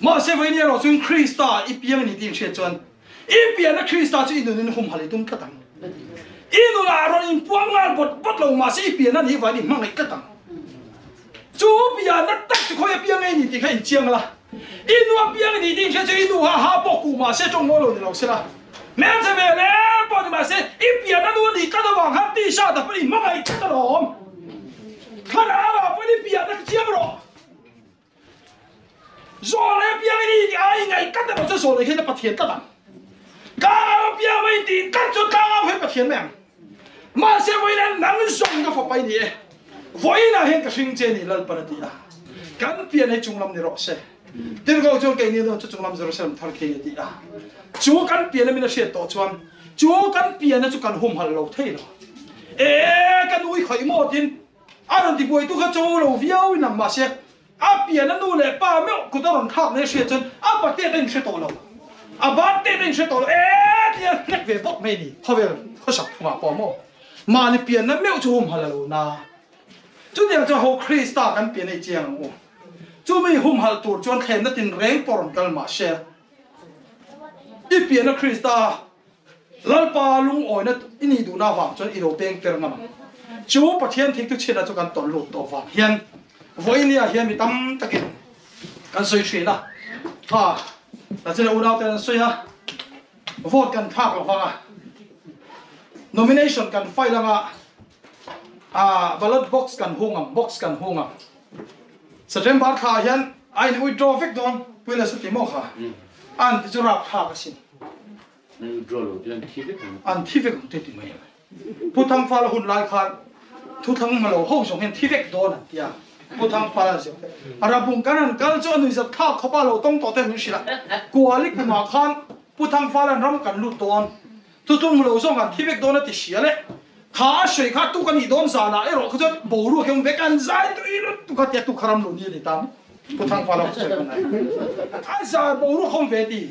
Mahse vawiin erawh chuan Krista i piang a ni tih inhriat chuan i pianna Krista chu i nunin humhalh i tum tlat ang. I nunah rawn inpuang nghal bawt bawt lo mahse i pianna nih vangin i hmangaih tlat ang. Chu pianna tak chu khawi a piang nge ni tih kha inchiang la. I nu a piang a ni tih inhriat chu i nu ha ha pawh kuh mahse tawng mawi lo ni lo sela. Hmelchhe ve hle pawh ni mahse i pian a nu a nih tlat avang khan t-shirt ah pawh i hmangaih tlat alawm. Thlarau ah pawhin i pian a chiang rawh. Zawl leh piang i ni tih ai ngaih tlat erawh chuan zawl leh hian a Pathian tlat ang. Tlangau a piang mai tih tlat chuan tlangau hian Pathian mai ang. Mahse vawiin ah nang zawng ka fapa i ni e. Vawiin ah hian ka hring che ni Lalpan a ti a. Kan pian hi chunglam ni rawh se. Tirhkoh chuan keini dawn chu chunglam Jerusalem thar khi a ti a. Chu kan pian a min a hriat tawh chuan chu kan pianna chu kan humhalh lo thei lo. E ka nui khawih maw tin a rawn ti buaitu kha cho lo viau in ang mahse a pian a nu leh pa meuh kut a rawn thlak nei hriat chuan a patet a inhre tawh lo. A ban tet a inhre tawh lo. E tia hnek ve bawk mai ni khawvel khawsak phungah pawh maw mahni pianna meuh chu humhalh a lo na. Chutiang chuan ho Krista kan pian ei chiang ang u. Chumi humhalh tur chuan thlenna tinreng pawh rawn kal mah se, i pianna Krista Lalpa lungawina i nih duhna avang chuan i lo peng per ngam ang. Chu Pathian thiktu chhiatna chu kan tawlh lut tawh vang hian vawinia hian mi tam takin kan sawi thin a. Ha, Lachina unaute an sawi a, vote kan thlak lo vang a, nomination kan file anga, a ballot box kan hung ang, box kan hung ang. September thla ah hian a in withdraw vek dawn pui la chuti maw kha an ti chu rapthlak asin. An withdraw lo chu an thi vek ang. An thi vek ang te ti mai. Pu Thangfala hun lai khan thu thlang hma lo ho zawng hian thi vek dawn an tia. Pu Thangfala zir te. A rabung kan han kal chu a nui zat thlak khawp a lo tawng tawh te min hrilh a. Kuali kumah khan Pu Thangfala'n ram kan lut dawn. Thutlung lo zawng an thi vek dawn a ti hria le. Kha a sawi kha tuk a nih dawn zanah erawh kha chuan boruak hi awm vek an zai tui lutuk a tia tuk kha ram lo ni a ni ta maw? Pu Thangpa lo sawi hman ai. A zan boruak awm ve ti.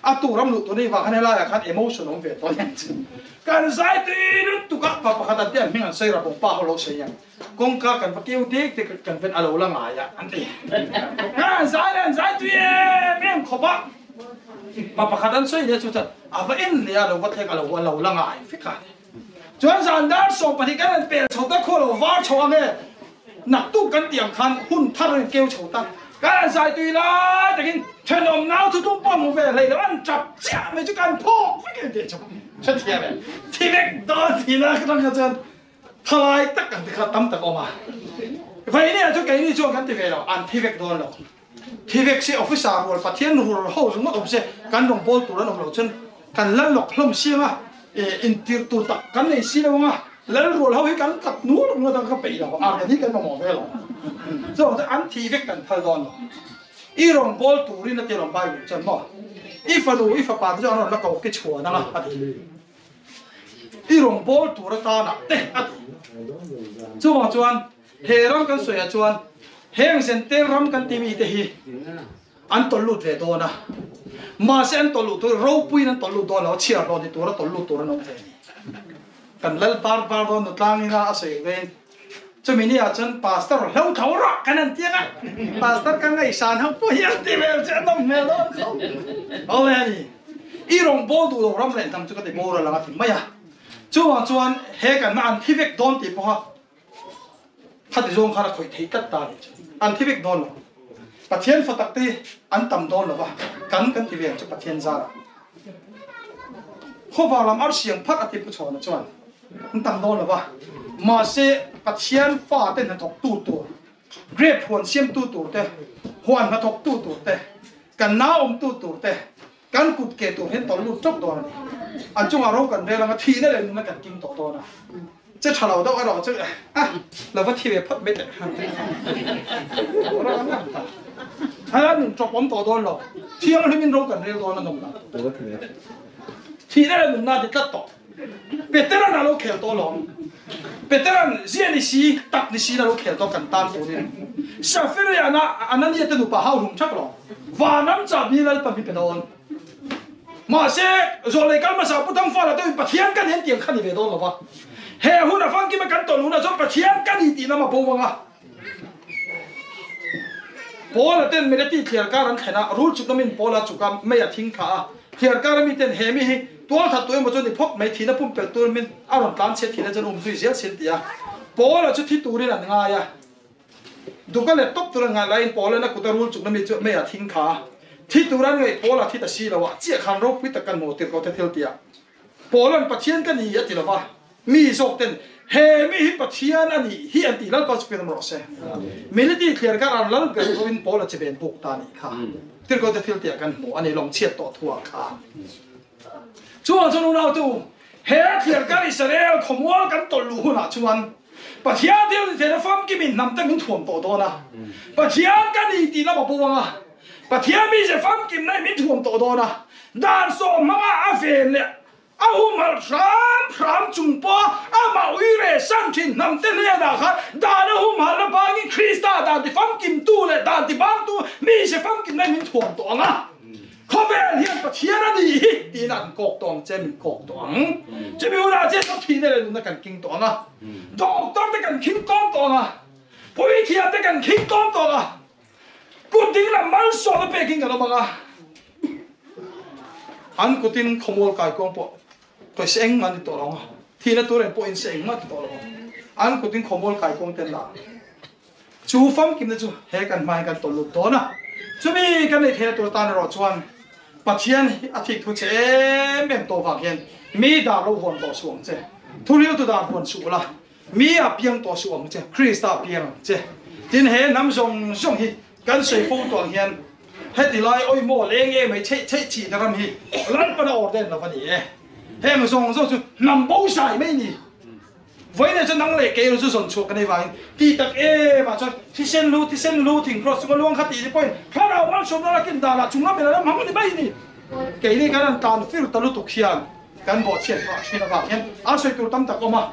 A tuk ram luh tur ni vang khan helaiah khan emotion awm ve tawh aniang chu. Kan zai tui lutuk a pa pakhat an tia an hming an sawi rabawng pa ho lo sawi aniang. Kawngka kan va keu dek dek kan ven a lo la ngai a an ti. An zai le an zai tui em em khawp a. Pa pakhat an sawi leh chu chuan a va en leh a lo va thleng a lo a lo la ngai vek a. Chuan zan dar 12 kan han pel chho ta khaw lo var chho ang e. Naktuk kan tih ang khan hun thar an keu chho ta. Kan han zai tui lai takin thenawm nau thu tum pawh hmu ve hlei lo an tap chiah mai chu kan phawk vek em tih chu hrethiam em. Thi vek dawn tih na atang kha chuan Thalai tak ang te kha tam tak awm a. Vaini ah chuan keini chuan kan ti ve lo, an thi vek dawn lo. Thi vek se officer rual Pathian rual ho ringawt awm se kan rawn bawl tur an awm lo chuan kan lal lawk hlawm siang a, intirh tur tak kan nei si lo ang a, lal rual ho hi kan kat nual ringawt ang ka peih lo, argan hi kan mamawh ve lo. Chu an thi vek kan phal dawn lo. I rawngbâwl turin a ti alawm Bible chuan maw? I fanu, i fapa te chu an rawn la ko ki chhuan ang a, a ti. I rawngbâwl tur atânah te a ti. Chuvang chuan he ram kan sawiah chuan heng Zentel ram kan ti mite hi an tawlh lut ve dawn a. Mahse an tawlh luh tur ropuiin an tawlh lut dawn lo, chhiar hlawh ni tura tawlh lut tur an awm ve a ni. Kan lal bar bar dawn nutlangin a sawi vein Chumi ni ah chuan Pastor hlo tho rawh kan han tiang a, Pastor ka ngaihsan ho pawh hi an ti vel chu a nawm hmel dawn khawp. Awle a ni, i rawngbâwl duh lo ram leh hnam chu ka ti boral ang a ti mai a. Chuvang chuan he kan hma an thi vek dawn tih pawha khati zawng khan a khawih theih tlat ta a nih chu. An thi vek dawn lo. Pathian fa tak te an tam dawn lo va, kan kan ti ve ang chu Pathian zarah. Khawvar lam arsiang pharh a ti Pu Chhawna chuan. An tam dawn lo va, mahse Pathian fate hnathawktu tur, grape huan siamtu tur te, huan hnathawktu tur te, kan nau awmtu tur te, kan kut ke tur hian tawlh lut tawp dawn a ni. An chungah ro kan rel ang a, thihna leh nunna kan king tawh dawn a. Che tha lo deuh erawh chu a lo va thi ve phawt mai teh. Thala nun tawp awm tawh dawn lo, thianghlimin ro kan rel dawn a nawm lo. Thihna leh nunna ti tlat tawh. Peteran a lo khel tawh alawm. Peteran zia ni si, tak ni siin a lo khel tawh kan tan turin. Safira leh Anania te nupa hau hlum thak lo. Vanram chahbi Lalpa mi pe dawn. Mahse, zawlei kal hmasa Pu Thangfala te Pathian kan en tiang kha ni ve dawn lo va. He hun a famkima kan tawlh hunah chuan Pathian ka ni tih lam a bo ang a. Paula ten Meleti thliarkar an thlen a, rul chuk lamin Paula chuk a, mei a thing thla a. Thliarkar ami ten he mi hi tualthat tu emaw chu ni phawt mai thihna pumpelh tur min a rawn tlan chhe thihna chuan um zui zel sin ti a. Paula chu thi turin an ngai a. Duka let tawp tur an ngaih laiin Paula'n a kut a rul chuk lami chu mei a thing thla a. Thi tur an ngaih Paula thi ta si lo a, chiah khan ropui tak kan hmu tir ko te thil ti a. Paula'n Pathian ka ni a ti lo va. Mi zawk ten he mi hi Pathian a nih hi an tih Lalpa chu pian rawh se. Militi thliar kar an lal ber lovin Paula che ven buk ta nih kha. Tirhkoh te thil tiah kan hmu a ni lawng chhiat tawh thuah khan. Chuan chuan unau te u, he thliar kar Israel khawmual kan tawlh luh hunah chuan Pathian thil ti theihna famkimin hnam te min thuam tawh dawn a. Pathian ka ni tih lam a bo ang a. Pathian mi ze famkimna in min thuam tawh dawn a. Dan sawm hmanga a ven leh A humhalh hram hram chung pawha amah ui reh san thin hnamte hnenah khan dan a humhalhna bangin Krista dan ti famkimtu leh dan ti bangtu mi se famkimna in min thuam tawh ang a. Khawvel hian Pathian a nih hi tiin an kawk tawh ang che, min kawk tawh ang. Chumi hunah chiah chuan thihna leh nunna kan king tawh ang a. Doctor te kan khing tlawm tawh ang a. Puithiam te kan khing tlawm tawh ang a. Kut ding lam malsawmna pekin kan awm ang a, an kutin khawmual kaikuang pawh pawisa engmah an ti tawh lo ang a, thihna tur eng pawhin se engmah an ti tawh lo ang. An kutin khawmual kaikuang te an la ang. Chu famkimna chu he kan hma hian kan tawlh lut dawn a, chumi kan ei theihna tur atan erawh chuan Pathian hi a thik thu che em em tawh vang hian mi dar lo huam tawh suh ang che, thuriltu dar huan suh la, Mi a piang tawh suh ang che, Krista a piang ang che. Tin, he hnam zawng zawng hi kan sawi fo tawh ang hian heti lai awi maw leng em mai chheih chheih chihna ram hi Lalpan a ordain lo va ni e. Heng zawng zawng chu hnam bo zai mai ni. Vawiin chu nang leh kei erawh chu zawn chhuah ka nei vangin ti tak em ah chuan thisen lu thisen lu thing cross chunga luang kha tih ni pawhin thlarau malsawmna lakin danah chung lam in a ram hmang a ni mai ni. Keini kan han tlan fir ta lutuk hian Kan bawhchhiat phah thin avang hian a sawi tur tam tak awm a,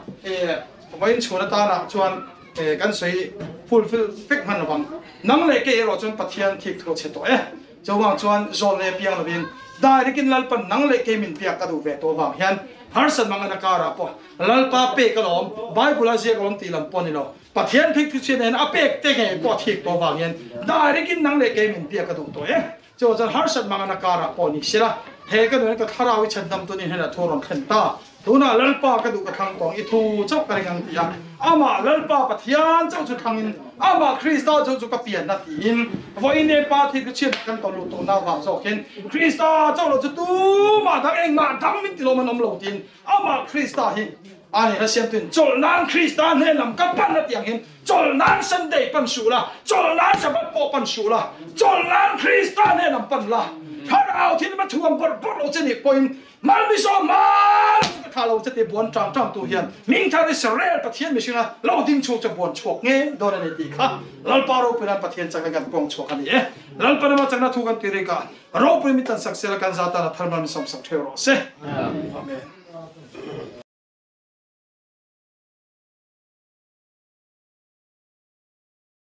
vawiin chhun atana chuan kan sawi fulfill vek hman lovang. Nang leh kei erawh chuan Pathian thik thu a chhe tawh e. Chuvang chuan zawn leh piang lovin direct in Lalpan nang leh kei min biak ka duh ve tawh avang hian harsat mang ana karah pawh Lalpa pek alawm, Bible a ziak alawm tih lam pawh a ni lo. Pathian thik thu chhiat nen a pek te ngei pawh a thik tawh avang hian direct in nang leh kei min biak ka duh tawh e. Chu chuan harsat mangana karah pawh ni sela, he ka nuin ka thlarau i chhandam tunin hnenah thu rawn thlen ta. Tunah Lalpa ka duh ka thlang tawng i thu chauh ka ring ang ti a, amah Lalpa Pathian chauh chu thlangin, amah Krista chauh chu ka pianna tiin, vawiin e Pa thil chhiat kan tawlh luh tawhna avang zawkin, Krista chauh loh chu tumah dang engmah dang min ti lawm an awm lo tiin, Amah Krista hi a ni hla siamtuin chawlh nan Krista hnen lam ka pan a tih ang hian chawlh nan Sunday pan suh la, chawlh nan Sabbath pawh pan suh la, chawlh nan Krista hnen lam pan la. Thlarau thil ma thuam bawrh bawrh lo che nih pawhin Malmiso mal ka tha lo che ti buan tang tang tu hian ming thar Israel Pathian mihringa lo ding chhuak che buan chhuak nge dawn a ni tih kha Lalpa ropui nan Pathian chakna kan puang chhuak a ni e. Lalpa rama chakna thu kan tiri ka ropui mi tan sak sela kan za tan a thar mal mi som sak theu rawh se. Amen.